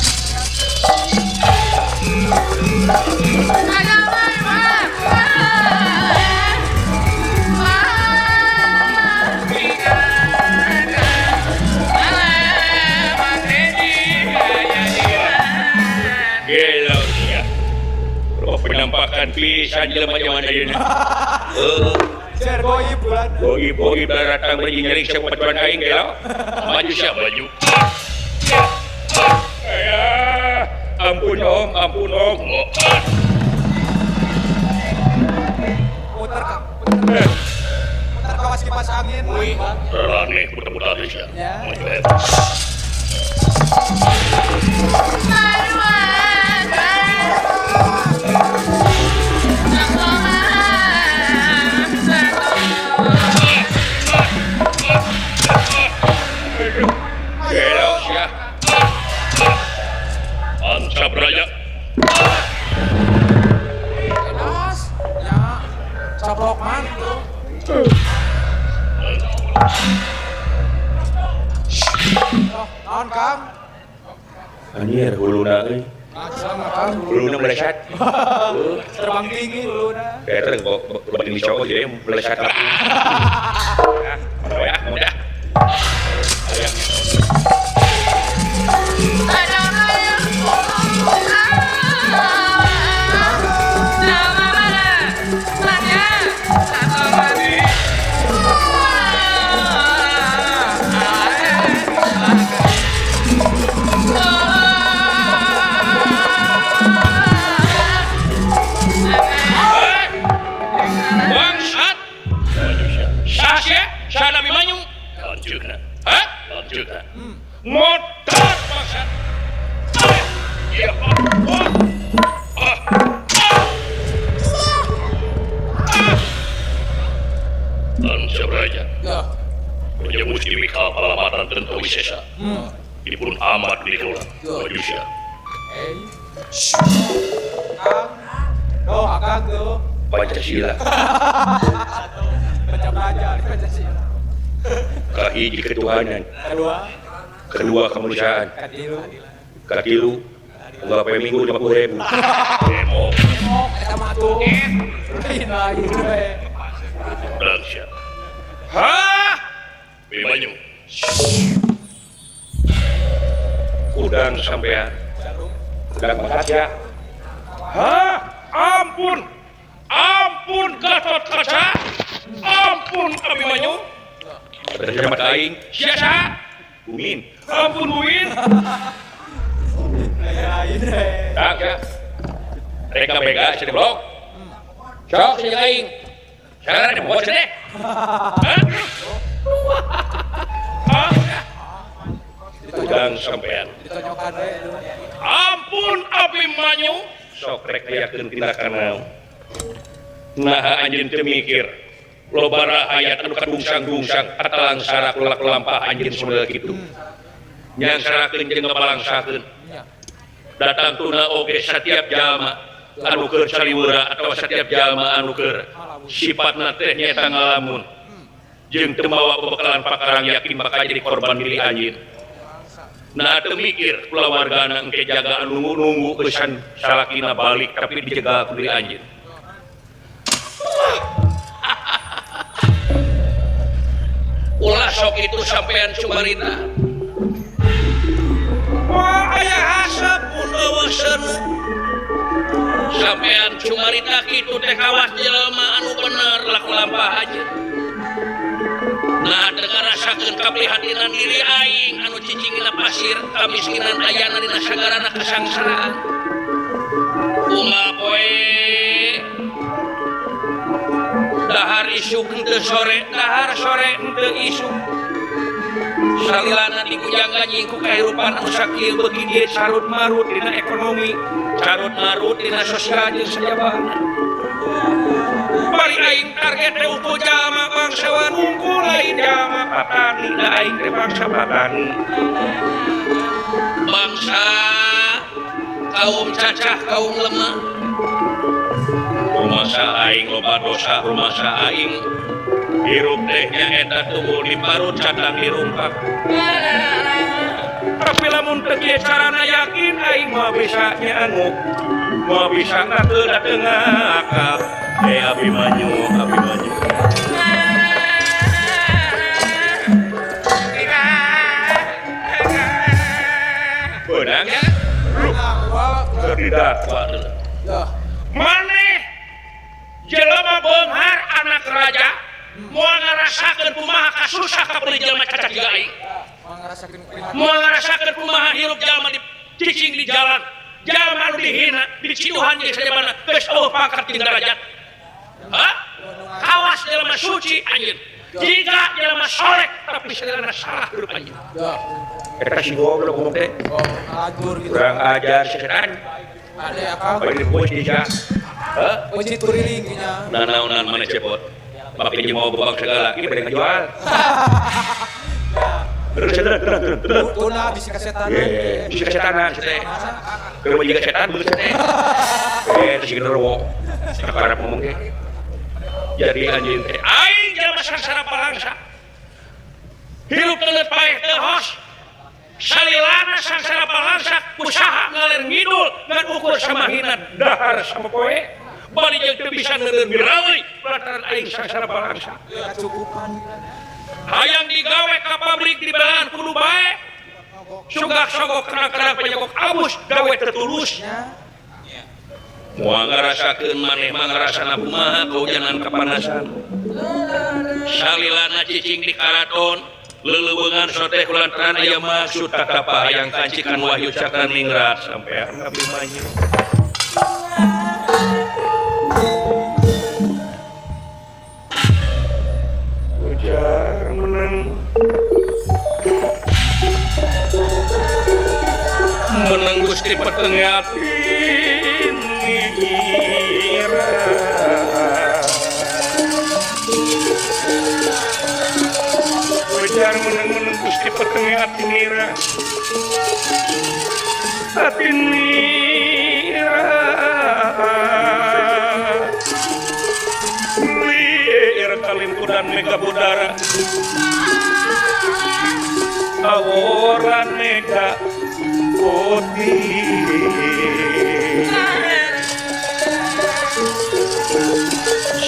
Gelo sia. Penampakan pisan jelema zaman ayeuna. Heuh. Ser goib bulan. Goib-goib datang beri nyeri siapa pacuan aing gelo. Maju siap maju. Ya, ampun om, ampun om. Putar putar kawas kipas angin. Rane putar-putar sia. Ya. Maju. Ancap Raja. Enas. Ya. Caplok man tuh. Oh, naon Kang? Anjir huluna euy. Sama Kang. Huluna meleset. Terbang tinggi huluna. Kayak teh kok batin di cowok jadi meleset. Ah, ya, udah. Bangsat. Sasya, sana Abimanyu. Lanjutna. Hah? Lanjutna. Motor bangsat. Ya Allah. Ah. Ah. Ancap Raja. Ya. Menjemusti wikal palamatan tentu wisesa. Dipun amat dikelola. Maju sia. Eh. Kang. Doh, Akang tuh. Pancasila. Baca belajar Pancasila. Kahiji ketuhanan, Kedua, kedua kemanusiaan, katilu. katilu unggal poe Minggu 50.000. Demo Emok eta mah tuh. Lain lain we. bangsa. Hah? Bimanyu. Udang sampean. Udang masak ya. Hah? Ampun. Ampun Gatot Kaca. Ampun Abimanyu. Terjemah aing. Siasa? Bumin. Ampun Bumin. Lain we. Tak ya. Reka mega cenah blok. Sok cenah aing. Sekarang ada bos cenah. Hah? Hah? Udang sampean. Ditonyokan we itu. Ampun Abimanyu. Sok rek ayakeun tindakan naon. Nah anjeun teu mikir. Loba rahayat anu kadungsang-dungsang katalang sarak lolak lampah anjeun model kitu. Nyangsarakeun jeung ngabalangsakeun. Nya. Datang tuna oge setiap jalma anu keur saliwera atawa setiap jalma anu keur sifatna teh nyaeta ngalamun jeung teu mawa bebekalan pakarang yakin bakal jadi korban diri anjeun. Nah teu mikir kulawargana engke jaga anu nunggu geusan salakina balik tapi dijaga ku diri anjeun. Ulah sok itu sampean cumarita. Wah aya hasep pun eueuh seuneu. Sampean cumarita kitu teh kawas jelema anu bener laku lampah aja. Nah teu ngarasakeun kaprihatinan diri aing anu cicing dina pasir kamiskinan ayana dina sagarana kasangsaraan. Unggal poe dahar isuk henteu sore, dahar sore henteu isuk. Salilana digujang-ganjing ku kahirupan anu sakieu beuki dieu carut marut dina ekonomi, carut marut dina sosial jeung sajabana. Bari aing target teh ukur jalma bangsawan unggul lain jalma patani, da aing teh bangsa patani. Bangsa kaum cacah, kaum lemah. Rumasa aing loba dosa, rumasa aing hirup teh nyaeta tubuh di parut catang dirumpak. Tapi lamun teu kieu carana yakin aing moal bisa nyaangu, moal bisa ngakeul da teu ngakal. Abimanyu, Abimanyu. Beunang ya? Tidak. Maneh jelema beunghar anak raja moal ngarasakeun kumaha kasusah kapeuli jelema cacat jiga aing. Moal ngarasakeun kumaha hirup jelema di cicing di jalan, jelema anu dihina, diciduhan jeung sajabana geus eueuh pangkat jeung derajat. Hah? Kawas jelema suci anjeun. Jiga jelema soleh tapi tapi salilana salah hirup anjeun. Eta si goblok ngomong teh. Kurang ajar setan. Ada akang. Bari bos dia. Heh? Masjid kuriling nya. Nanaonan maneh cepot. Bapake jeung mau bobak segala ieu bade ngajual. Terus terus. Tuna bisi kasetanan. Bisi kasetanan teh. Keur jiga setan beus teh. Teh si genderuwo. Sakarep ngomong ge. Jadi anjeun teh aing jelema sangsara palangsa. Hirup teu paeh teu hos. Salilana sangsara palangsa usaha ngaler ngidul ngan ukur samahina dahar sapopoe. Bali jeung teu bisa neureun mirawi lantaran aing sangsara palangsa. Kacukupan. Hayang digawe ka pabrik di belaan kudu bae. Sugak sogok kadang-kadang panyogok abus gawe teu tulus. Moal ngarasakeun maneh mah ngarasana kumaha kahujanan kapanasan. Salilana cicing di karaton, leleuweungan soteh kulantaran aya maksud tatapa hayang kancikan wahyu cakraningrat sampean Abimanyu. Ujar menang menang Gusti Petengah Nira. Ujar menang Gusti Petengah Nira. Ati nira. Lir kalimpudan mega budara. Aworan mega putih.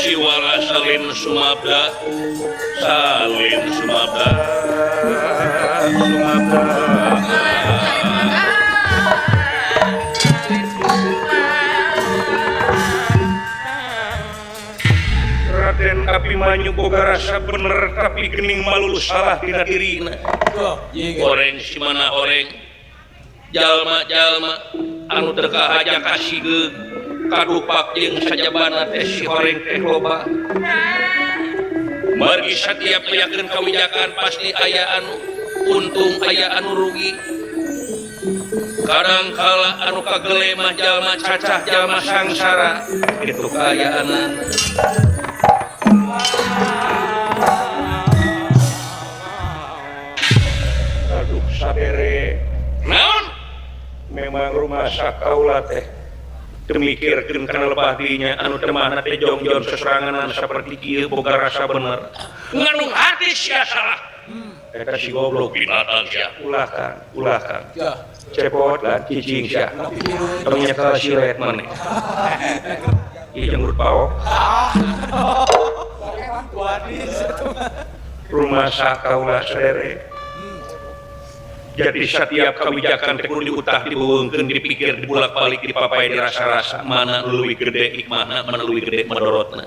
Siwara salin sumabda, salin sumabda, sumabda. Raden Abimanyu boga rasa bener tapi gening malulu salah dina dirina. Oreng si mana oreng, jalma-jalma anu teu kahaja kasigeug kadupak jeung sajabana teh si horeng teh loba. Margi satiap ngayakeun kawijakan pasti aya anu untung aya anu rugi. Kadang kala anu kagele mah jalma cacah jalma sangsara kitu kaayaanna. Aduh sadere. Naon? Memang rumah sakaula teh temikirkeun kana lebah dinya anu temahna teh jongjon seseranganan saperti kieu boga rasa bener. Nganung hati sia salah. Eta si goblok binatang sia. Ulahkan, ulahkan. Cepot lah cicing sia. Tong nyekel silet maneh. Ieu jenggut paok. Rumah sakaula sadere. Jadi setiap kebijakan teh kudu diutah dibeuweungkeun dipikir dibulak-balik dipapai dirasa-rasa mana leuwih gede hikmahna mana leuwih gede madorotna.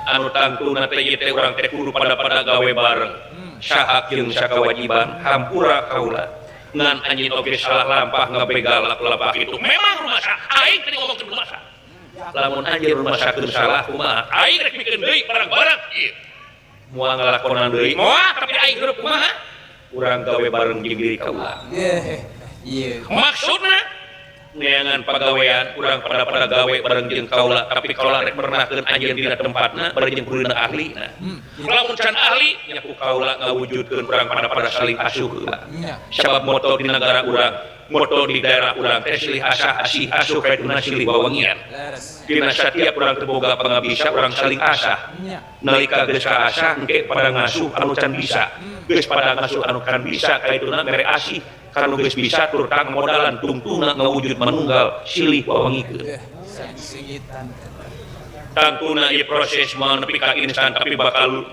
Anu tangtuna teh ieu teh urang teh kudu pada-pada gawe bareng. Sahak jeung sakawajiban hampura kaula. Ngan anjeun oge salah lampah ngabegal lampah kitu. Memang rumasa aing teh ngomongkeun rumasa. Lamun anjeun rumasakeun salah kumaha? Aing rek mikeun deui barang-barang ieu. Moal ngalakonan deui. Moal tapi aing hirup kumaha? Urang gawe bareng jeung diri kaula. Maksudna neangan pagawean urang pada-pada gawe bareng jeung kaula tapi kaula rek pernahkeun anjeun dina tempatna bareng jeung kuduna ahlina. Lamun can ahli nya ku kaula ngawujudkeun urang pada-pada saling asuh heula. Sabab moto di nagara urang, moto di daerah urang teh silih asah asih asuh kaituna silih wawangian. Dina satiap urang teu boga pangabisa urang saling asah. Nalika geus kaasah engke pada ngasuh anu can bisa. Geus pada ngasuh anu can bisa kaituna mere asih kanu geus bisa tur tang modalan tungtungna ngawujud manunggal silih wawangikeun. Tangtuna ieu proses moal nepi ka instan tapi bakal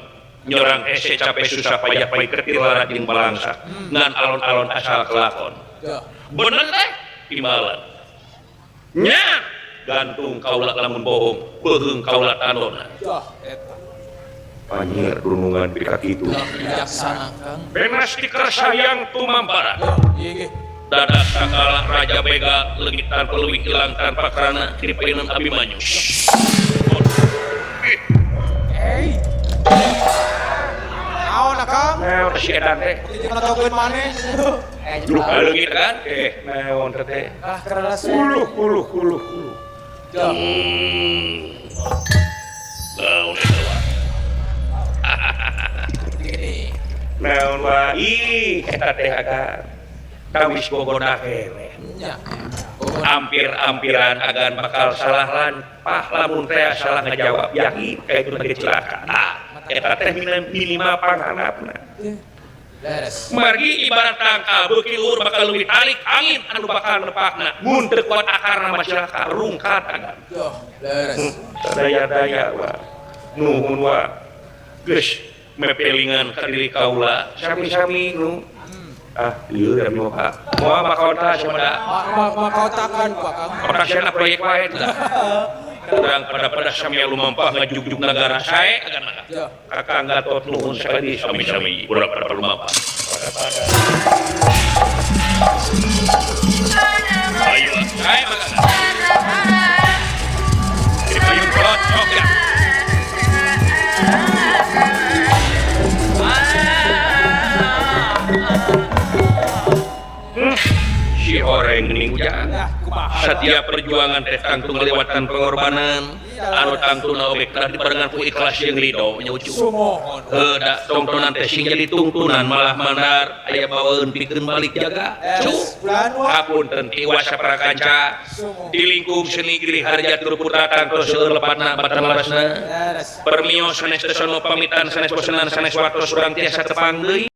nyorang hese capek susah payah pahit ketir lara jeung balangsa ngan alon-alon asal kelakon. Bener teh timbalan. Nya gantung kaula lamun bohong, beuheung kaula tandona. Panyir dunungan pika kitu. Benas dikersayang tumampara. Dadak sakala raja bega leungit tanpa leuwih ilang tanpa karana dipainan Abimanyu. Naon Kang. Naon si edan teh? Natokeun maneh. Duh, leungit kan? Naon teh? Ah, kerelas. Uluh, uluh, uluh, uluh. Duh. Naon eta wa? Gini. Naon wa? Ih, eta teh agan. Tawis gogoda keneh. Nya. Ampir-ampiran agan bakal salah lampah lamun teh salah ngajawab yakin kayak itu lagi celaka. Nah, eta teh minimal panghanapna. Leres. Margi ibarat tangkal beuki luhur bakal leuwih tarik angin anu bakal nepakna. Mun teu kuat akarna mah cilaka rungkat agan. Duh, leres. Daya-daya wa. Nuhun wa. Geus mepelingan ka diri kaula sami-sami nu. Ah, lieur abi mah Pak. Moal makaota sia da. Makaotakan Pak Kang. Otak sia proyek wae teh. Urang pada-pada sami lumampah ngajugjug nagara sae agan mah. Duh. Kakang Gatot nuhun sakali sami-sami urang pada lumampah. Pada-pada. Ayo, sae mah. Di payung kolot sok ya. Si oreng geuning ujang. Dah, kumaha. Setiap perjuangan teh tangtu ngalewatan pengorbanan anu tangtuna oge kedah dibarengan ku ikhlas jeung ridho nya ucu. Sumohon. Heuh da tongtonan teh sing jadi tungtunan malah mandar aya bawaeun pikeun balik jaga. Cu. Leres. Bulan wa. Hapunten tiwas saparakanca di lingkung seni Giri Harja Tur Putra tangtos seueur lepatna batan larasna. Leres. Permios sanes teh sono pamitan sanes bosenan sanes waktos urang tiasa tepang deui.